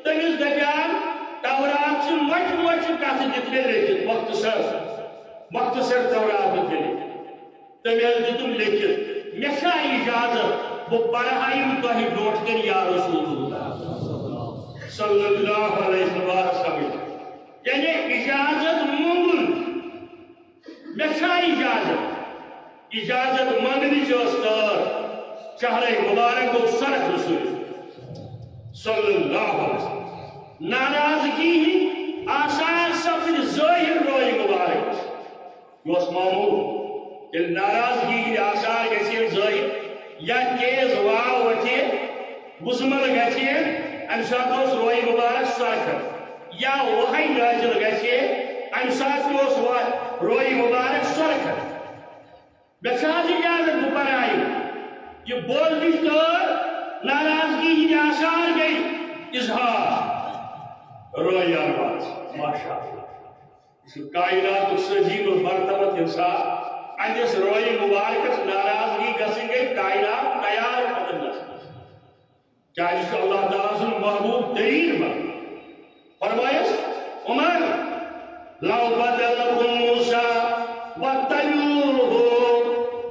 تٔمِس دپیٛام، تورات چھِ مۄچھِ مۄچھِ کتھٕ دِتھ مےٚ لیکھِتھ، مختصر، مختصر تورات دِتھ مےٚ لیکھِتھ۔ تٔمۍ حظ دیُتُم لیکھِتھ، مےٚ چھا اجازت بہٕ پرٕ ہا یِم تۄہہِ برونٛٹھ کنہِ یا رسول اللہ صلی اللہ علیہ وسلم؟ یعنی اجازت منٛگُن، مےٚ چھا اجازت؟ اجازت منٛگنٕچ ٲس کٲر، چہرے مبارک گوٚو سرخ رسول صلی اللہ علیہ وسلم۔ ناراضگی ہٕنٛدۍ آثار سپٕدۍ ظٲہر روے مبارک۔ یہِ اوس معموٗل۔ ییٚلہِ ناراضگی ہٕنٛدۍ آثار گژھِ ہے ظٲہر یا تیز واو وۄتھِ ہے، وُزمل گژھِ، امہِ ساتہٕ اوس روے مبارک سۄرخان، یا وحی نٲزِل گژھِ، امہِ ساتہٕ تہِ اوس وا-، روے مبارک سۄرخان۔ مےٚ چھا حظ اجازت بہٕ پرٕ؟ یہِ بولنٕچ تٲر، ناراضگی ہٕنٛدۍ آثار گٔے اظہار۔ روے آواز، ماشاء اللہ۔ یہِ چھُ کائناتُک سجیب المرتبت انسان۔ أمِس روے مبارکس ناراضگی گژھٕنۍ گٔے کائنات تیار ختم گژھنس۔ کیازِ چھُ اللہ تعالیٰ سُنٛد محبوب تریٖن بنٛدٕ۔ فرمایس، عمر، لو بدلكم موسى واتبعوه۔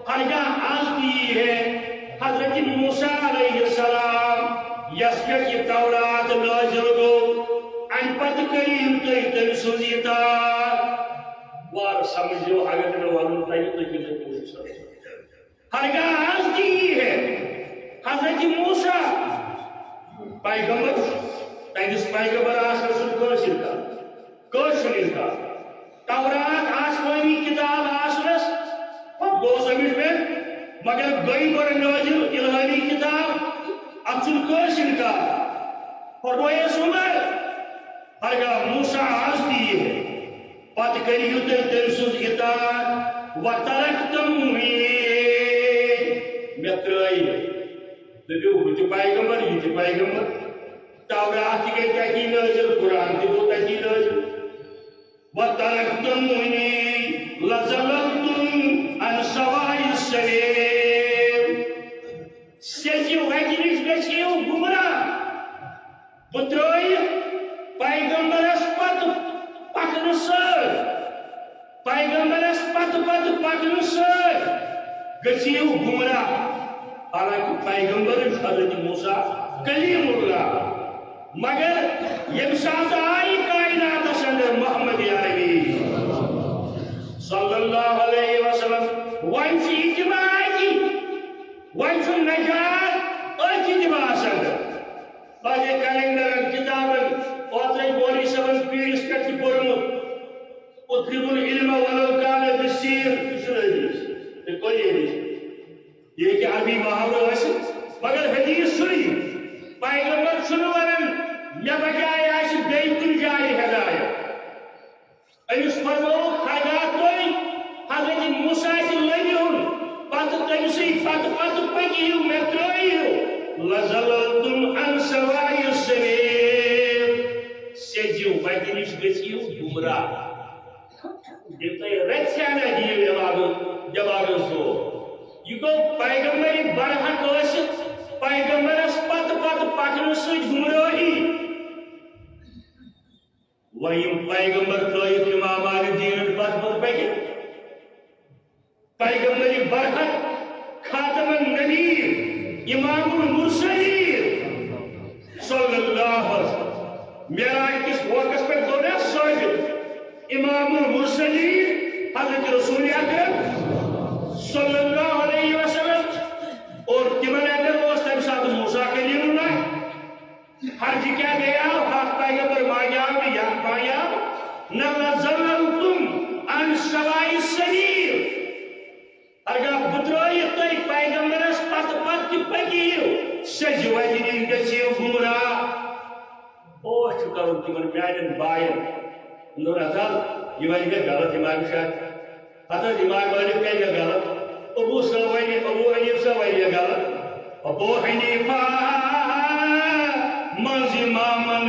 ہرگاہ آز تہِ یی ہے حضرت موسیٰ علیہ السلام، یس پٮ۪ٹھ یہِ تورات نٲزِل گوٚو، امہِ پتہٕ کٔرِو تُہۍ تٔمۍ سٕنٛز اطاعت۔ وارٕ سمجھِو، اگر نہٕ مےٚ ونُن تۄہہِ، تُہۍ کیٛاہ کٔرِو؟ ہرگاہ آز تہِ یی ہے حضرت موسیٰ پیغمبر، تہنٛدِس پیغمبر آسنہٕ سُنٛد کٲنٛسہِ انکار، کٲنٛسہِ چھُنہٕ انکار۔ تورات آسمٲنی کتاب آسنس گوٚو زمین پٮ۪ٹھ، مگر گٔے گۄڈٕ نٲزِل الہٲمی کتاب، اتھ چھُنہٕ کٲنٛسہِ انکار۔ فرمٲیس عمر، ہرگاہ موسیٰ آز تہِ یی ہے، پتہٕ کٔرِو تُہۍ تٔمۍ سٕنٛز اطاعت۔ وترکتمونی، مےٚ ترٛٲوۍ۔ دٔپِو، ہُہ تہِ پیغمبر، یہِ تہِ پیغمبر۔ تورات تہِ گٔے تٔتی نٲزِل، قرآن تہِ گوٚو تٔتی نٲزِل۔ وترکتمونی لضللتم عن سواء السبیل۔ سیٚزِ وتہِ نِش گژھِو گمراہ۔ بہٕ ترٛٲیِتھ پیغمبرس پتہٕ پکنہٕ سۭتۍ، پیغمبرس پتہٕ پتہٕ پکنہٕ سۭتۍ گٔژھِو گمراہ۔ حالانکہ پیغمبر چھُ حضرت موسیٰ کلیم اللہ، مگر ییٚمہِ ساتہٕ آیہِ کائناتس اندر محمد عربی صلی اللہ علیہ وسلم، وۄنۍ چھُ اجماع أتی، وۄنۍ چھُ نجات أتھۍ اتباعس اندر۔ پزے کلندرن کتابن اوترے مولوی صٲبن پیٖرِس پٮ۪ٹھ تہِ پوٚرمُت، اطلبوا العلم ولو کان بالصین، یہِ چھُنہٕ حدیث، تُہۍ کٔرِو حدیث۔ یہِ ہیٚکہِ عربی محاورٕ ٲسِتھ، مگر حدیث چھُنہٕ یہِ۔ پیغمبر چھُنہٕ ونان، مےٚ بجایہِ آسہِ بیٚیہِ کُنہِ جایہِ ہدایت۔ أمِس فرمووُکھ، ہرگاہ تُہۍ حضرت موسیٰ تہِ لٔبِو، پتہٕ تٔمۍ سٕے پتہٕ پتہٕ پٔکِو، مےٚ ترٛٲیِو، لضللتم عن سواء السبیل، سیٚزِ وتہِ نِش گٔژھِو گمراہ۔ ییٚلہِ تۄہہِ رژھِ ہنا دِیِو دٮ۪ماغہٕ، دٮ۪ماغس زور۔ یہِ گوٚو پیغمبر برحق ٲسِتھ، پیغمبرس پتہٕ پتہٕ پکنہٕ سۭتۍ گمرٲہی۔ وۄنۍ یِم پیغمبر ترٲیِتھ امام علی دیٖنن پتہٕ پتہٕ پٔکِتھ، پیغمبر برحق، خاتم النبیین، امام المرسلین صلی اللہ علیہ وسلم۔ معراج کِس موقعس پٮ۪ٹھ گوٚو مےٚ ثٲبت، امام المرسلین حضرت رسول اکرم صلی اللہ علیہ وسلم، اور تِمن اندر اوس تمہِ ساتہٕ موسیٰ کلیم اللہ۔ حرج کیا گیا؟ ہتھ پیغمبر مانیاو نہٕ، یتھ مانیاو نہ، لضللتم عن سواء السبیل۔ ہرگاہ بہٕ ترٛٲیِتھ تُہۍ پیغمبرس پتہٕ پتہٕ تہِ پٔکِو، سیٚزِ وتہِ نِش گٔژھِو گمراہ۔ اوس چھُ کرُن تِمن میانٮ۪ن باین۔ دوٚپُن، ہتہٕ حظ، یہِ وَنہِ مےٚ غلط امام شافعی۔ ہتہٕ حظ، امام مالک کَرِ مےٚ غلط۔ ابو صٲب وَنہِ، ابو حنیف صٲب وَنہِ مےٚ غلط۔ ابو حنیفہ منٛز امامن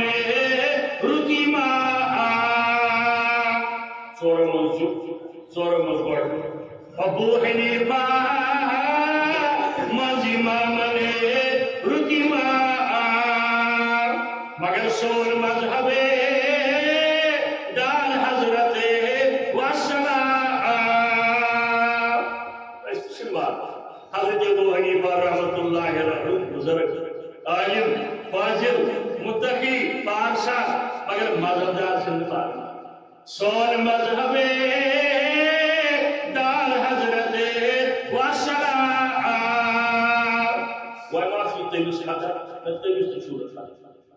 رُت امام۔ ژورو منٛز چھُ، ژورو منٛز گۄڈٕ۔ ابو حنیفہ منٛز امامن رُت امام، مگر سون مذہب دار حضرت وسلام۔ أسۍ تہِ چھِ مانان۔ حضرت ابو حنیفہ رحمۃ اللہ علیہ، بزرگ، عالم، فاضل، متقی، پارسا، مگر مذہب دار چھِنہٕ مانان۔ سون مذہب دار حضرت وسلام۔ وۄنۍ ما چھُ تٔمِس خطا، نہ تٔمِس تہِ چھُ خطا۔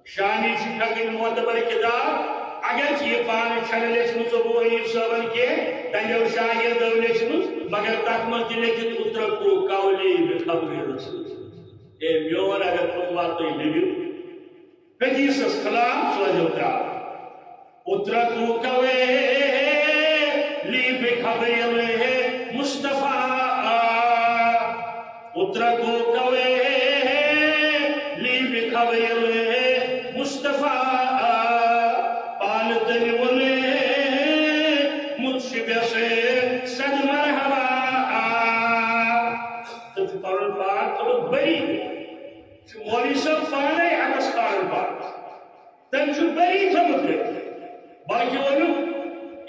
شامی چھِ فقہ معتبر کتاب، اگرچہ یہِ پانہٕ چھَنہٕ لیچھمٕژ ابو حنیف صٲبن کینٛہہ، تَمیو شاگردو لیچھمٕژ، مگر تَتھ منٛز تہِ لیکھِتھ اترکوا قولی بقول رسول۔ اے میون اگر خطبہ تُہۍ لِبِو، حدیثس خلاف سوزیو ترٛاو۔ اترکوا کویلی بخبیل مصطفیٰ۔ اترکوا کویلی بخبیل مصطفیٰ۔ پانہٕ تٔمۍ ووٚنمُت چھُ بے سُے صد مرحبا۔ تٔمۍ چھُ پنُن پان کوٚرمُت بٔری۔ چھُ مولوی صٲب پانے عکس پنُن پان۔ تٔمۍ چھُ بٔری تھوٚمُت لیکھِتھ۔ باقی ووٚنُکھ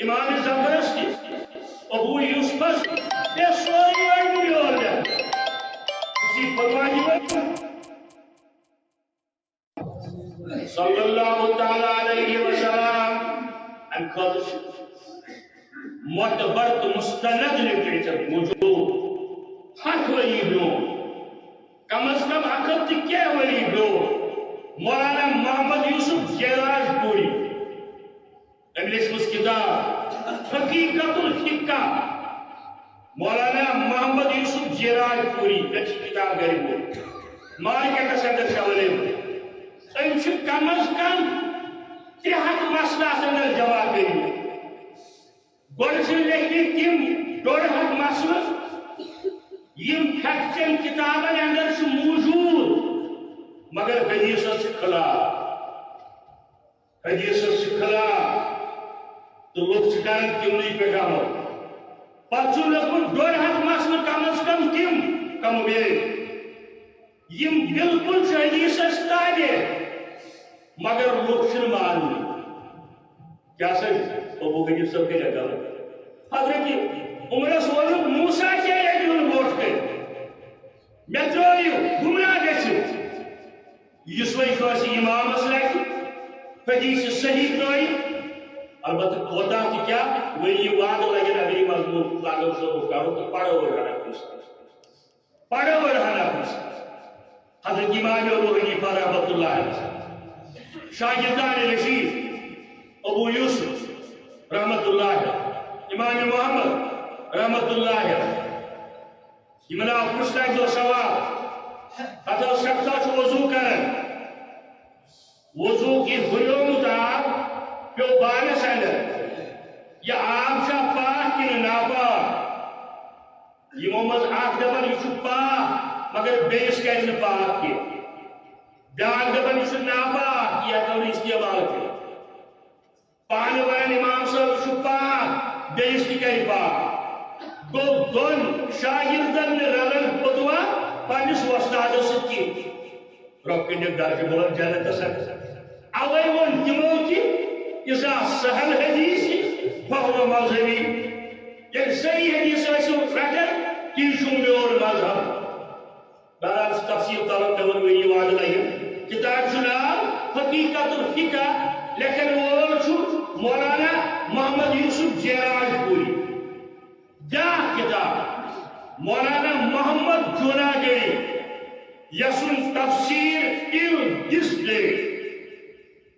امام زبردستی، ابو یوسفس، بیٚیہِ سورُے علم یور لیکھُن۔ یہِ چھُ قربانی وَنُن۔ صلی اللہ تعالیٰ علیہ وسلم۔ امہِ خٲطرٕ چھُ معتبر تہٕ مستند لٹریچر موجود۔ ہتھ ؤری برونٛہہ، کم از کم اکھ ہتھ تہٕ کینٛہہ ؤری برونٛہہ، مولانا محمد یوسف جیراج پوری، أمۍ لیچھمٕژ کِتاب حقیقت الفقہ۔ مولانا محمد یوسف جیراج پوری، مےٚ چھِ کِتاب گرِ وُنہِ، مارکیٹس اندر چھِ اویلیبل۔ أمۍ چھِ کم از کم ترٛےٚ ہتھ مسلہٕ اتھ اندر جمع کٔرمٕتۍ۔ گۄڈٕ چھِ لیکھمٕتۍ تِم ڈۄڈ ہتھ مسلہٕ، یِم پھٮ۪کچن کِتابن اندر چھِ موجود، مگر حدیثس چھِ خلاف۔ حدیثس چھِ خلاف، تہٕ لُکھ چھِ کران تِمنٕے پٮ۪ٹھ عمل۔ پتہٕ چھُ لیوٚکھمُت ڈۄڈ ہتھ مسلہٕ کم از کم تِم، کم و بیش، یِم بالکل چھِ حدیثس تابع، مگر لُکھ چھِنہٕ ماننٕے۔ کیٛاہ سا چھُ؟ ابو حنیفہ صٲب کَتہِ غلط؟ حضرت عمرس ووٚنُکھ، موسیٰ کیٛاہ ییٚتہِ یُن برونٛٹھ کَنہِ؟ مےٚ ترٛٲیِو، گمراہ گٔژھِو۔ یُس وۄنۍ کٲنٛسہِ امامس لگہِ حدیث صحیح ترٛٲیِتھ، البتہ کوتاہ تہٕ کیٛاہ، وۄنۍ یہِ وعدٕ لگن اگر یہِ مضموٗن لاگو شروع کرو تہٕ پرو أڑۍ ہنا کُنہِ ساتہٕ۔ پرو أڑۍ ہنا کُنہِ ساتہٕ۔ حضرت امام ابو حنیفہ رحمۃ اللہ علیہ، شاگردان رشید ابو یوسف رحمۃ اللہ علیہ، امام محمد رحمۃ اللہ علیہ، یِمن آو پرژھنہٕ اَکہِ دۄہ سوال، پتہٕ اوس شخصا چھُ وضو کران، وضوٗک یہِ ہُریومُت آب پیوٚو بانس اندر، یہِ آب چھا پاک کِنہٕ ناپاک؟ یِمو منٛز اکھ دپان، یہِ چھُ پاک، مگر بیٚیِس کرِ نہٕ پاک کینٛہہ۔ بیٛاکھ دپان، یہِ چھُ ناپاک، یہِ ہٮ۪کو نہٕ استعمال کٔرِتھ۔ پانہٕ ونان امام صٲب چھُ پاک، بیٚیِس تہِ کرِ پاک۔ گوٚو دۄن شاگردن نہٕ رلان فتوا پننِس وۄستادس سۭتۍ کینٛہہ۔ رۄب کٔرِنَکھ درجہٕ بلند جنتس اندر۔ اوے ووٚن تِمو تہِ، اذا صح الحدیث فهو مذہبی۔ ییٚلہِ صحیح حدیث ٲسِو رٹان، تی چھُ میون مذہب۔ بہرحال، تفصیل کرو مےٚ ووٚن وۄنۍ یہِ وعدٕ لگہِ۔ کتاب چھُ ناو حقیقت الفقہ، لیکھن وول چھُ مولانا محمد یوسف جیراج پوری۔ بیٛاکھ کتاب مولانا محمد جوناگڑی، یسُن تفسیر till this day،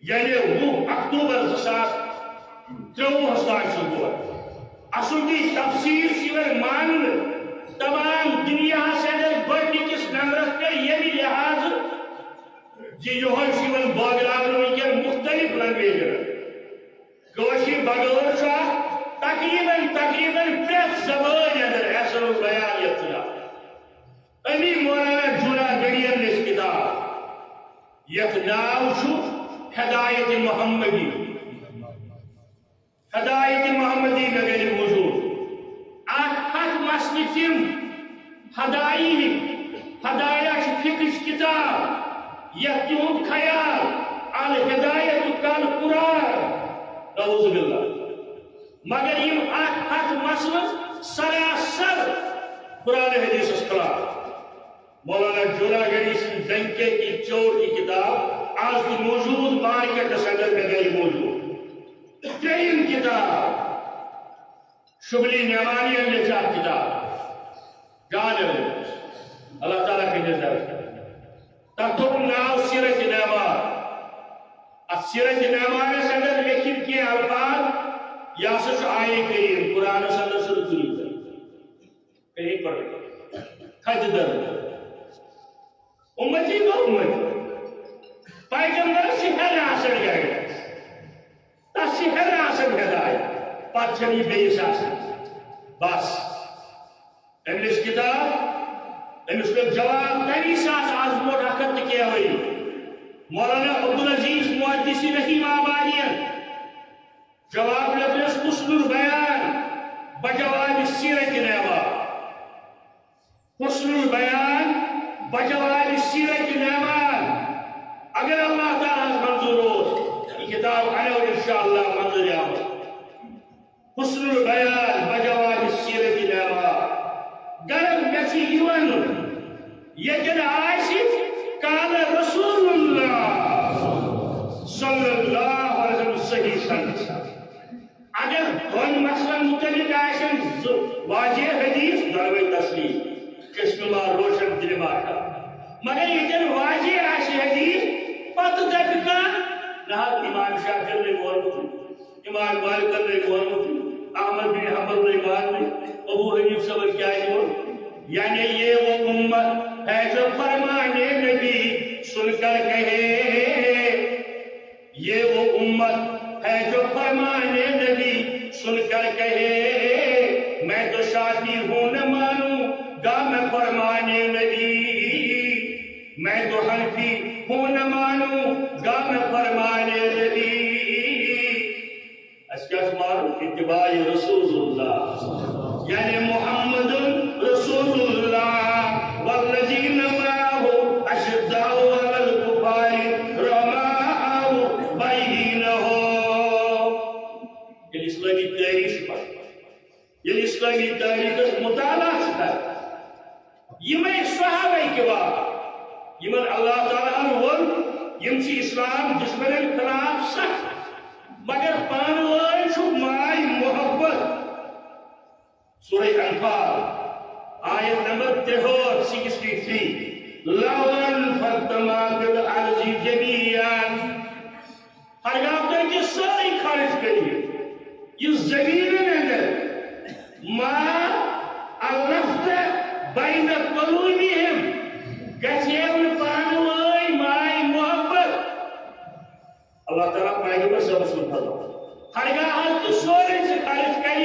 یعنی وُہ اکتوبر زٕ ساس ترٛۆوُہس تام چھُ گوٚمُت۔ اصل کی تفسیر چھِ یِوان ماننہٕ تمام دُنیاہس اندر گۄڈٕنِکِس نمبرس پٮ۪ٹھ، ییٚمہِ لحاظہٕ زِ یِہوٚے چھُ یِوان بٲگراونہٕ وٕنکٮ۪ن مُختٔلِف لنگویجن۔ کٲشِر بغٲر چھُ اَتھ تقریباً، تقریباً پرٛٮ۪تھ زبٲنۍ اندر احسن البیان یتھ چھُ ناو۔ امی مولانا جوناگڑین لیٚچھ کتاب، یتھ ناو چھُ ہدایت محمدی۔ ہدایت محمدی مےٚ گرِ موجود۔ اکھ ہتھ مسلہٕ تِم ہدائی ہٕنٛدۍ۔ ہدایہ چھِ فقہٕچ کتاب، یتھ تِہُنٛد خیال الہدایت کالقرآن۔ نعوذ باللہ۔ مگر یِم اکھ ہتھ مسلہٕ سراسر قرآن حدیثس خلاف۔ مولانا جوناگڑی سٕنٛز زنکے کی چور کی کتاب آز تہِ موجود، مارکیٹس اندر مےٚ گرِ موجود۔ ترٛیٚیِم کتاب شبلی نعمانین لیٚچھ اکھ کتاب، جان علم۔ اللہ تعالیٰ کٔرِنَس درجہٕ۔ تتھ تھوٚوُن ناو سیرت نعمان۔ اتھ سیرت نعمانس اندر لیٚکھِتھ کینٛہہ الفاظ، یہِ ہسا چھُ آیے کریم، قرآنس اندر چھُنہٕ کُنی زٔنۍ۔ کہیں پر کھج درد۔ امتی گو امتی۔ پیغمبرس چھِ ہٮ۪نہٕ آسان گرِ، تس چھِ ہٮ۪نہٕ آسان ہدایت، پتہٕ چھنہٕ یہِ بیٚیِس آسان۔ بس، أمۍ لیٚچھ کِتاب، أمِس لوٚگ جواب تَمی ساتہٕ، از برونٛٹھ اکھ ہتھ تہٕ کینٛہہ ؤری۔ مولانا عبدالعزیز محدث رحیم آبادین جواب لیوٚکھنس حسن البیان بجواب سیرت نعمہ۔ حسن البیان بجواب سیرت نعمہ۔ اگر اللہ تعالیٰ ہس منظور اوس، یہِ کِتاب انو انشاءاللہ منظر عامس۔ حسن البیان بجواب سیرت نعمہ۔ گرم مےٚ چھُ یہِ ونُن، ییٚتٮ۪ن آسہِ قال رسول اللہ صلی اللہ علیہ وسلم صحیح سند۔ اگر دۄن مسلن متعلق آسن زٕ واضح حدیث، دۄنوے تسلیم، چشمہ ما روشن دل ما کا۔ مگر ییٚتٮ۪ن واضح آسہِ حدیث، پتہٕ دپہِ کانٛہہ، نہ حظ، امام شافعی نے ووٚنمُت، امام مالکن نے ووٚنمُت، احمد بن حنبل نے ووٚنمُت، ابو حنیفہ صٲبن کیٛازِ ووٚن؟ یعنی یہ وہ امت ہے جو فرمان نبی سن کر کہے، یہ وہ امت ہے جو فرمان نبی سن کر کہے، میں تو شافعی ہوں نہ مانوں گا میں فرمان نبی، میں تو حنفی ہوں نہ مانوں گا میں فرمان نبی۔ اس کیا شمار اتباع رسول اللہ، یعنی محمد رسول اللہ والذین معه اشداء علی الکفار رحماء بینهم۔ ییٚلہِ اسلٲمی تٲریٖخ چھُ پَران، ییٚلہِ اسلٲمی تٲریٖخس مطالعہ چھُ کران، یِمے صحابہ کرام، یِمن اللہ تعالیٰ ہن ووٚن، یِم چھِ اسلام دشمنن خلاف سخ، مگر پانہٕ وٲنۍ چھُ ماے محبت۔ سورہ انفال، آیت نمبر ترٛہٲٹھ، سکسٹی تھری، لو انفقت ما فی الارض جمیعا۔ ہرگاہ تُہۍ تہِ سٲرٕے خرٕچ کٔرِو، یہِ زٔمیٖنَن اندر، ما الفت بین قلوبہم، گژھِ ہے نہٕ پانہٕ وٲنۍ ماے محبت۔ اللہ تعالیٰ پیغمبر صٲبس سُنٛد فرمان۔ ہرگاہ حظ تہِ سورُے سُہ خرٕچ کرِ،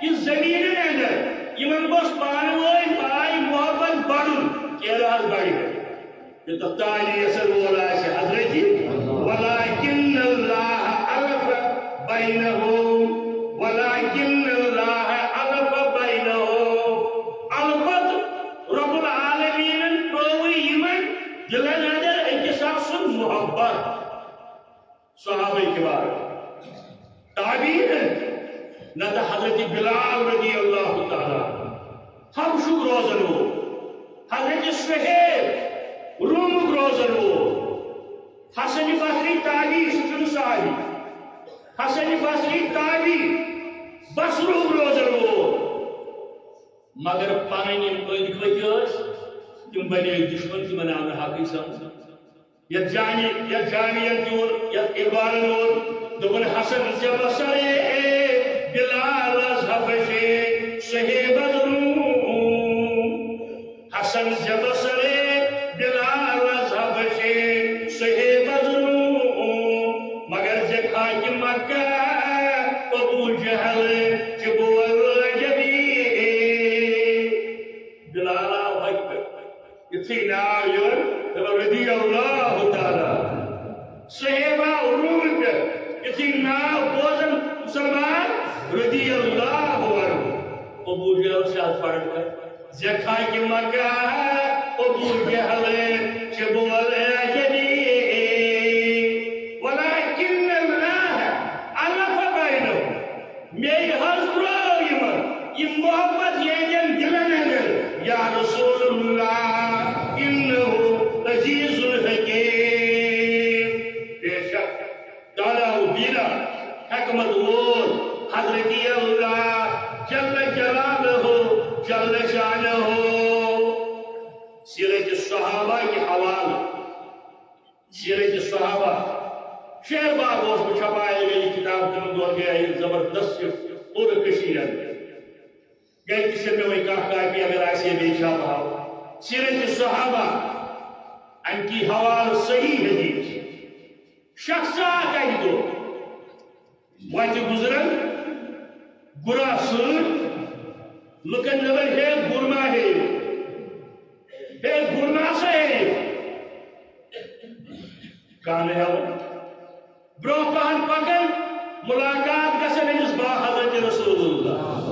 یہِ زٔمیٖنَن اندر، یِمن گوٚژھ پانہٕ وٲنۍ ماے محبت بڑُن، کینٛہہ نہ حظ بڑِ۔ یوٚتتھ تانۍ یژھن وول آسہِ حضرت، ولکن اللہ الف بینہم، ولکن اللہ الف بینہم۔ البتہ رب العالمینن ترٲوٕے یِمن دِلن اندر أکِس اکھ سُنٛد محبت۔ صحابہ کرام، تابعین، نتہٕ حضرت بلال رضی اللہ تعالیٰ عنہ، حبشُک روزن وول، حضرت صہیب رومُک روزن وول، حسن بصری تابعی، سُہ چھُنہٕ صحابی، حسن بصری تابعی، بصرہُک روزن وول، مگر پنٕنۍ یِم أنٛدۍ پٔکۍ ٲسۍ، تِم بنے دُشمن، تِمن آو نہٕ حقٕے سمجھ۔ یتھ جامی، یتھ جامی یتھ یور، یتھ اقبالن ووٚن، دوٚپُن، حسن زیبہ سرے بلال از حبشے صہیب از روم۔ حسن زیبہ سرے بلال از حبشے صہیب از روم۔ مگر زِ خاکِ مکہ ابو جہل چہ بول جبی۔ بلال آو حق پہ۔ یُتھُے ناو یور، دپان، رضی اللہ تعالیٰ۔ صہیبہ روم پہ یُتھُے ناو بوزن مسلمان، رضی اللہ عنہ۔ ابو جہل سے آج پڑھ کر، زِ خاکِ مکہ ابو جہل چہ بول جبی۔ ولکن اللہ الف بینہم۔ مے حض ترٲو یِمن یہِ محبت یِہنٛدٮ۪ن دِلن اندر، یا رسول اللہ، انہ عزیز حکیم۔ بے شک دانا و بینا، حکمت وول، حضرت اللہ جل جلالہ، جل شانہ۔ سیرت صحابہ کے حوالہ سیرت صحابہ، شہر باغ اوس بہٕ چھپاوے مےٚ یہِ کِتاب تِمن دۄہن گٔیے یہِ زبردست یہِ پوٗرٕ کٔشیٖرِ اندر۔ گرِ تہِ چھِ مےٚ وۄنۍ کانٛہہ کاپی اگر آسہِ ہے بیٚیہِ چھاپہٕ ہاو۔ سیرت صحابہ، امہِ کی حوالہٕ صحیح حدیث۔ شخص اکھ اکہِ دۄہ وتہِ گُزران، گُرا سۭتۍ، لُکن دپان، "ہے گُر ما ہے، ہے گُر ما سا ہے؟" کانہہ نہٕ ہٮ۪وان۔ برونٛہہ پہن پکان، ملاقات گژھان أمِس با حضرت رسول اللہ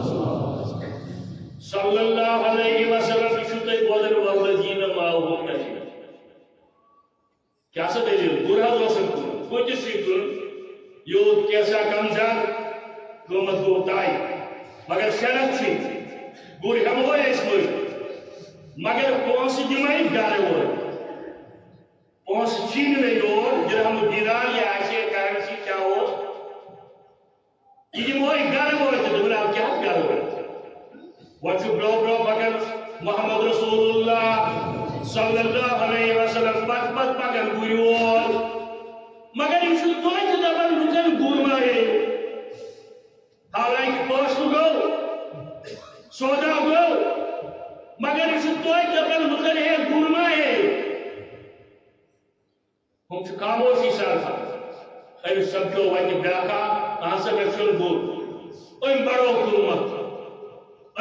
صلی اللہ علیہ وسلم۔ یہِ چھُو تۄہہِ بوزان، والذین معه اشد۔ کیٛاہ سا دٔلیٖل؟ گُر حظ اوس اَتھ کُن۔ گُر تہِ چھُ یہِ کُن۔ یوٗت کینٛژھا کم زیادٕ قۭمتھ گوٚو طے۔ مگر شرط چھُ، گُر ہٮ۪مو أسۍ وۄنۍ، مگر پونٛسہٕ دِمے گرٕ وٲلۍ۔ پونٛسہٕ چھِی نہٕ مےٚ یور، درہم و دینار یا آسہِ ہے کرنسی کیٛاہ اوس، یہِ دِمو أسۍ گرٕ وٲتِتھ۔ دوٚپُن، "اَدٕ کیٛاہ حظ گرٕ وٲتِتھ؟" وۄنۍ چھُ برٛونٛہہ برٛونٛہہ پکان محمد رسول اللہ صلی اللہ علیہ وسلم، پتہٕ پتہٕ پکان گُرۍ وول۔ مگر یہِ چھُ توتہِ دپان، لُکن گُر ما ہے۔ حالانکہ فٲصلہٕ گوٚو، سودا گوٚو، مگر یہِ چھُ توتہِ دپان، لُکن ہے گُر ما ہے۔ ہُم چھِ خاموشی سان۔ أمِس سپدیو وتہِ بیٛاکھ اکھ، اہن سا، مےٚ چھُنہٕ بوٗزمُت۔ أمۍ بڑوو قۭمتھ۔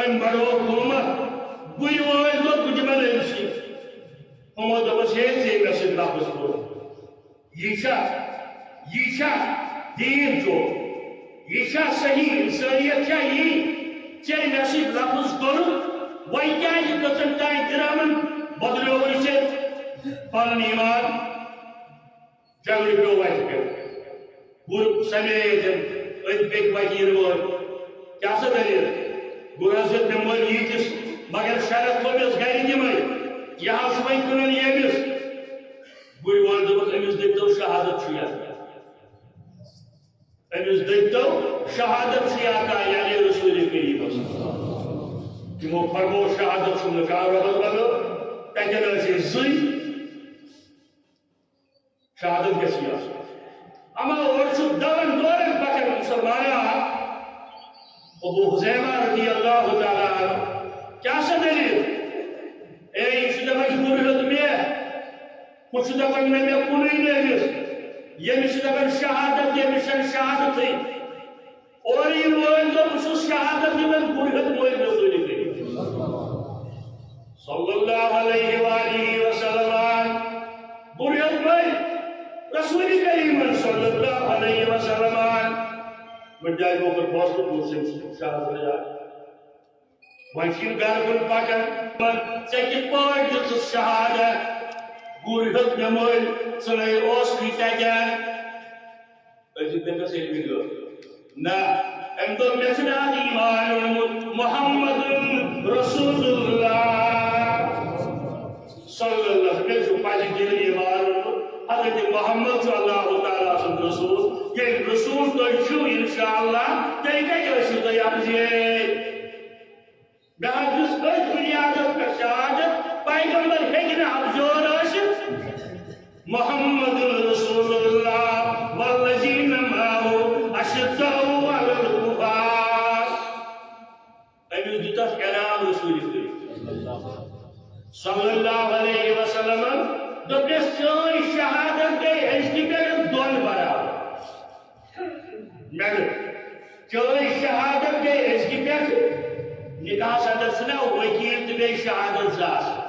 أمۍ بڑوو قۭمتھ۔ گُرۍ وٲلۍ دوٚپ، "بہٕ دِمن أمۍ سٕے۔" ہُمو دوٚپُس، "ہے، ژےٚ مےٚ سۭتۍ لفظ کوٚر۔ یہِ چھا، یہِ چھا دیٖن چون؟ یہِ چھا صحیح؟ انسٲنیت چھا یی؟ ژےٚ مےٚ سۭتۍ لفظ کوٚرُتھ، وۄنۍ کیٛازِ کٔژن تام درہمن بدلیووُے ژےٚ پنُن ایمان؟" جھگڑٕ پیوٚو وتہِ پٮ۪ٹھ۔ گُر سمیت أنٛدۍ پٔکۍ وکیل وٲلۍ۔ "کیٛاہ سا دٔلیٖل؟" "گُر حظ ہیوٚت مےٚ مٔلۍ ییٖتِس، مگر شرط تھوٚو مےٚ گرِ دِمے۔ یہِ حظ چھُ وۄنۍ کٕنان ییٚمِس۔" گُرۍ وٲلۍ دوٚپُکھ، "أمِس دٔپۍتو شہادت چھُ یہِ۔ أمِس دٔپۍتو شہادت چھُ یہِ عطا، یعنی رسول کریٖمس۔" تِمو فرموو، "شہادت چھُم نہٕ کانٛہہ رۄبس بدل، تتٮ۪ن ٲسۍ أسۍ زٕے۔" شہادت گژھِ یہِ آسُن۔ اما اورٕ چھُ دون دورن پکان مسلمانہ۔ ابو حذیفہ رضی اللہ تعالیٰ عنہ، کیٛاہ سا دٔلیٖل؟ اے، یہِ چھُ دپان، یہِ گُر ہیوٚت مےٚ، ہُہ چھُ دپان، نہ، مےٚ کُنُے نہٕ أمِس۔ ییٚمِس چھِ دپان شہادت، ییٚمِس چھَنہٕ شہادتٕے۔ اورٕ یہِ وٲلۍ دۄہ بہٕ چھُس شہادت دِوان، گُر ہیوٚت مٲلۍ رسول کریم صلی اللہ علیہ وآلہ وسلم۔ گُر ہیوٚت مٲلۍ رسول کریم صلی اللہ علیہ وسلم۔ وۄنۍ جایہِ گوٚو پتہٕ فٲصلہٕ، گُر سٕنٛز شہادت یاد۔ وۄنۍ چھِ یِم گرٕ کُن پکان، ژےٚ کِتھ پٲٹھۍ دِژٕس شہادت؟ گُر ہیوٚت مےٚ مٔلۍ، ژٕ نے اوسکھٕے تتٮ۪ن۔ أزیُک دٔپِس ییٚلہِ ویٖڈیو۔ نہ، أمۍ دوٚپ، "مےٚ چھُنہٕ اَتھ ایمان اوٚنمُت، محمد رسول اللہ صلی اللہ علیہ وسلم، مےٚ چھُ پنٛنہِ دِلہٕ ایمان اوٚنمُت، حضرت محمد چھُ اللہ تعالیٰ سُنٛد رسول۔ ییٚلہِ رسول تُہۍ چھِو، انشاءاللہ، تیٚلہِ کَتہِ ٲسِو تُہۍ اَپزے؟" مےٚ حظ دِژ أتھۍ بُنیادس پٮ۪ٹھ شہادت، پیغمبر ہیٚکہِ نہٕ اَپزیور ٲسِتھ۔ محمد رسول اللہ والذین معه اشداء علی الکفار۔ أمِس دیُت اَتھ انعام رسول کریم صلی اللہ علیہ وسلم۔ دوٚپنَس، "چٲنۍ شہادت گٔے أزکہِ پٮ۪ٹھ دۄن برابر۔" مےٚ دوٚپ، چٲنۍ شہادت گٔے أزکہِ پٮ۪ٹھ۔ نکاحس اندر چھُنہ وکیل تہٕ بیٚیہِ شہادت زٕ آسان۔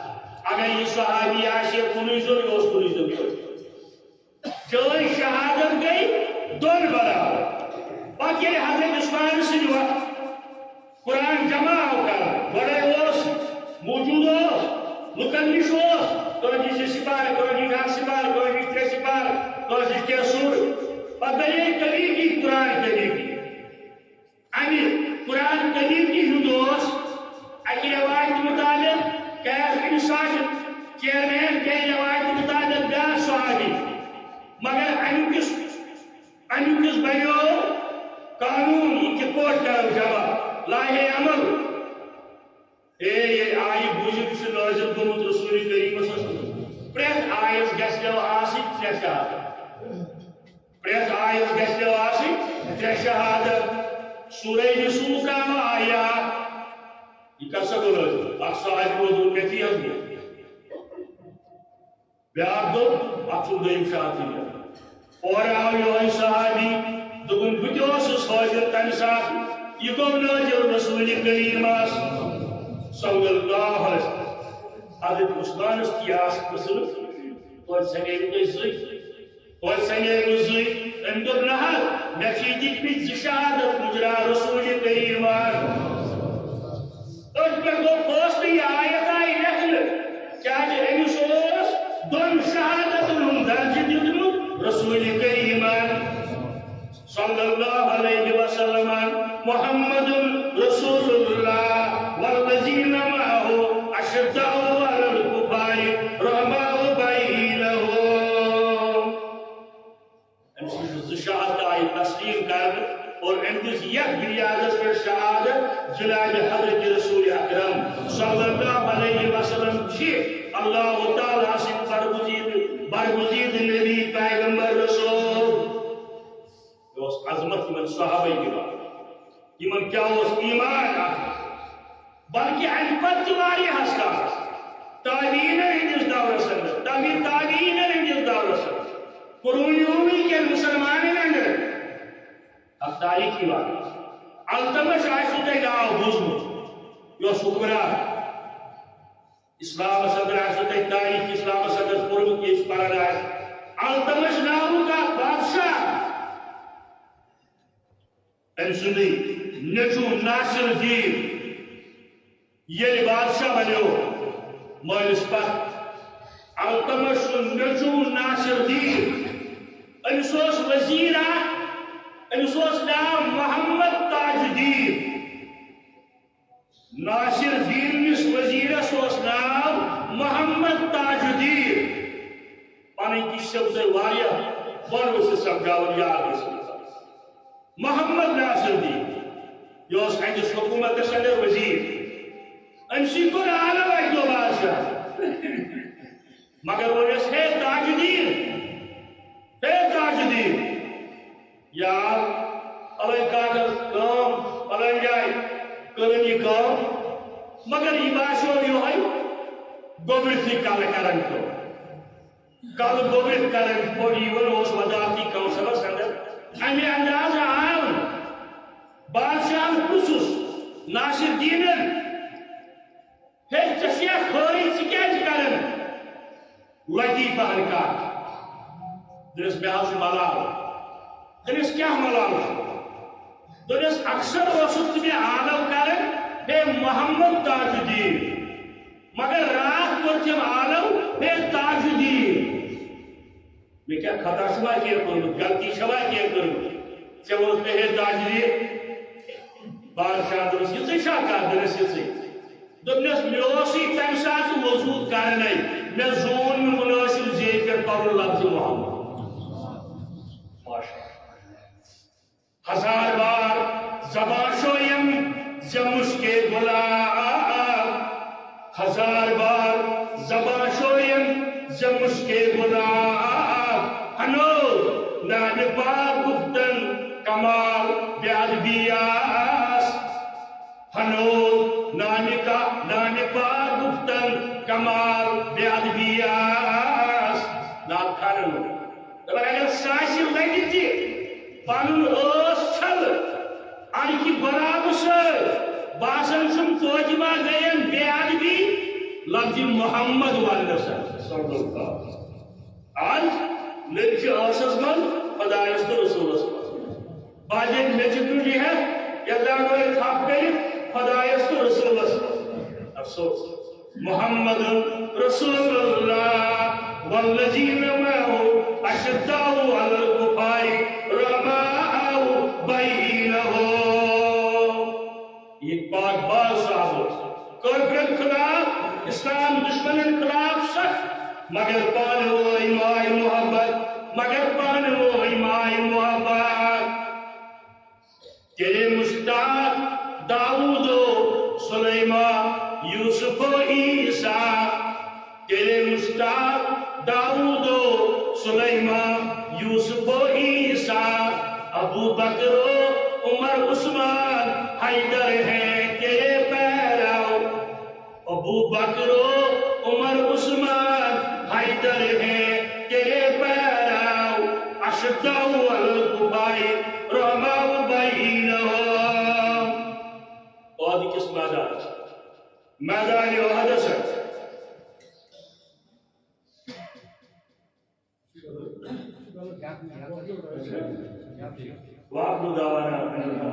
اگر یہِ صحابی آسہِ ہے کُنُے زوٚن، یہِ اوس کُنُے زوٚن۔ چٲنۍ شہادت گٔے دۄن برابر۔ پتہٕ ییٚلہِ حضرت عثمان سٕنٛدِ وقتہٕ قرآن جمع آو کرنہٕ۔ گۄڈے اوس، موجود اوس، لُکن نِش اوس، کٲنٛسہِ نِش زٕ سِپارٕ، کٲنٛسہِ نِش اکھ سِپارٕ، کٲنٛسہِ نِش ترٛےٚ سِپارٕ، کٲنٛسہِ نِش کینٛہہ سوٚر۔ پتہٕ بنے طریٖقی قرآن طریٖقی۔ اَمہِ قرآن طریٖقی ہُنٛد اوس اَکہِ رٮ۪وایتہِ مُطابِق قیس بن سعد، چیئرمین، بیٚیہِ رٮ۪وایتہِ مُطابِق بیٛاکھ صحابی۔ مگر اَمیُک یُس اَمیُک یُس بنیو قانوٗن، یہِ کِتھ پٲٹھۍ کرو جمع، لاہے عمل۔ اے، یہِ آیہِ بوٗزِو، یہِ چھُ نٲزِل گوٚمُت رسول کریٖمس۔ پرٛٮ۪تھ آیس گژھِ آسٕنۍ ترٛےٚ شہادت۔ پرٛٮ۪تھ آیس گژھِ آسٕنۍ ترٛےٚ شہادت۔ سورہ نسوک آو آیات۔ یہِ کر سا گوٚو نٲزِل؟ اکھ صحابی ووت، دوٚپُن، مےٚ تہِ حظ گوٚو۔ بیٛاکھ گوٚو، اَتھ چھُ دوٚیِم شہادت یِوان۔ اورٕ آو یِہوٚے صحابی، دوٚپُن، "بہٕ تہِ اوسُس حٲضِر تَمہِ ساتہٕ، یہِ گوٚو نٲزِل رسول کریٖمَس صلی اللہ علیہ وسلم۔" حضرت عثمانَس تہِ آسہٕ پرٛژھمٕژ، توتہِ سَنے نہٕ تُہۍ زٕے، توتہِ سَنے نہٕ زٕے۔ أمۍ دوٚپ، "نہ حظ، مےٚ چھِ یہِ دِتمٕتۍ زٕ شہادت مُجرا رسول کریٖمَن۔" أتھۍ پٮ۪ٹھ گوٚو فٲصلہٕ، یہِ آیت آیہِ لیکھنہٕ، کیٛازِ أمِس اوس دۄن شہادتن ہُنٛد درجہٕ دیُتمُت رسول کریٖمن صلی اللہ علیہ وسلم، "محمد رسول اللہ والذین معه اشداء علی الکفار رحماء بینہم۔" أمۍ سٕنٛز زٕ شہادت آیہِ تسلیم کرنہٕ اور أمۍ دِژ یتھ بنیادس پٮ۪ٹھ شہادت، جناب حضرت رسول اکرم صلی اللہ علیہ وسلم چھِ اللہ تعالیٰ سٕنٛدۍ برگزیدٕ، برگزیدٕ نبی پیغمبر رسول۔ یہِ اوس عظمت یِمن صحابہ کرام، یِمن کیٛاہ اوس ایمان اکھ۔ بلکہ امہِ پتہٕ تہِ واریاہس کالس تابعیٖنن ہٕنٛدِس دورس اندر، تابع تابعیٖنن ہٕنٛدِس دورس اندر، قرون اولی کٮ۪ن مسلمانن اندر اکھ تاریخی واقعہٕ۔ التمش آسِوٕ تۄہہِ ناو بوٗزمُت، یہِ اوس حکمران۔ اسلامس اندر آسِوٕ تۄہہِ تاریخ اسلامس اندر پوٚرمُت، یہِ أسۍ پران آسہِ۔ التمش ناوُک اکھ بادشاہ، أمۍ سُنٛدٕے نیٚچوٗ ناصر الدین ییٚلہِ بادشاہ بنیو مٲلِس پتہٕ، التمش سُنٛد نیٚچوٗ ناصر الدین، أمِس اوس وزیٖر اکھ، أمِس اوس ناو محمد تاج الدین۔ ناصر الدینس وزیرس اوس ناو محمد تاج الدین۔ پنٕنۍ کِنۍ چھِ تۄہہِ واریاہ بۄنہٕ ؤسِتھ سمجھاوان، یاد گژھِ۔ محمد ناصر الدین، یہِ اوس أہنٛدِس حکوٗمتس اندر وزیر۔ أمۍ سٕے کوٚر آلو اکہِ دۄہ بادشاہ، مگر ووٚنُس، "ہے تاج الدین، ہے تاج الدین، یار، فلٲنۍ کاغذ کٲم، فلٲنۍ جایہِ کٔرٕن یہِ کٲم، مگر یہِ باسیو یِہوٚے گوٚبرِتھٕے کلہٕ کران کٲم۔" کلہٕ گوٚبرِتھ کران پٲٹھۍ یِوان اوس وزارتی کونسلس اندر۔ امہِ اندازٕ آو نہٕ۔ بادشاہن پرژھُس ناصر الدینن، "ہے، ژےٚ چھُیا خٲرٕے، ژٕ کیازِ کران لطیفہن کتھ؟" دوٚپنس، "مےٚ حظ چھُ ملال۔" دوٚپنس، "کیٛاہ ملال چھُ؟" دوٚپنس، "اکثر اوسُکھ ژٕ مےٚ آلو کران، ہے محمد تاج الدین، مگر راتھ کوٚر تٔمۍ آلو، ہے تاج الدین۔ مےٚ کیٛاہ خطا چھُوا کینٛہہ کوٚرمُت، غلطی چھوا کینٛہہ کٔرمٕژ؟ ژےٚ ووٚنُتھ مےٚ، ہے تاج الدین۔" بادشاہ دوٚپُس، "یِژٕے چھا کتھ؟" دوٚپنس، "یِژٕے۔" دوٚپنس، "مےٚ اوسُے تمہِ ساتہٕ وضوٗ کرنے، مےٚ زون نہٕ مُنٲسِب زیٚوِ پٮ۪ٹھ پرُن لفظ محمد۔" ماشاءاللہ۔ ہزار بار زبان شویم ز مشکِ غلام، ہزار بار زبان شویم ز مشکِ غلام، ہنوز نام پاک گفتن کمال بے ادبی است۔ ہنوز نام کا، نام پاک گفتن کمال بے ادبی است۔ نعت خانن ووٚن، دپان، اگر ساسہِ لگہِ تہِ پنُن ٲس چھلہٕ، اَمہِ کہِ غلامہٕ سۭتۍ باسان چھُم توتہِ ما گٔیَن بے ادبی لفظِ محمد وننہٕ سۭتۍ۔ صلی اللہ۔ آز نبی چھِ ٲسس منٛز، خدایس تہٕ رسولس منٛز۔ بعض ییٚلہِ میٚژِ تُجہِ ہٮ۪تھ یا دانوے تھپھ کٔرِتھ خدایس تہٕ رسولس منٛز۔ افسوس۔ محمد رسول اللہ والذین معه اشداء علی الکفار رحماء بینہم۔ یہ پاک باز صحابہ کٲفرن خلاف، اسلام دشمنن خلاف سخت، مگر پانہٕ وٲنۍ ماے محبت، مگر پانہٕ وٲنۍ ماے محبت۔ تیرے مشتاق داؤد و سلیمان، یوسف و عیسیٰ۔ تیرے مشتاق داؤد و سلیمان، یوسف و عیسیٰ۔ ابو بکر و عمر عثمان حیدر ہیں تیرے پیرو۔ ابو بکر و عمر عثمان حیدر ہیں میدان احدس۔ وآخر دعوانا ان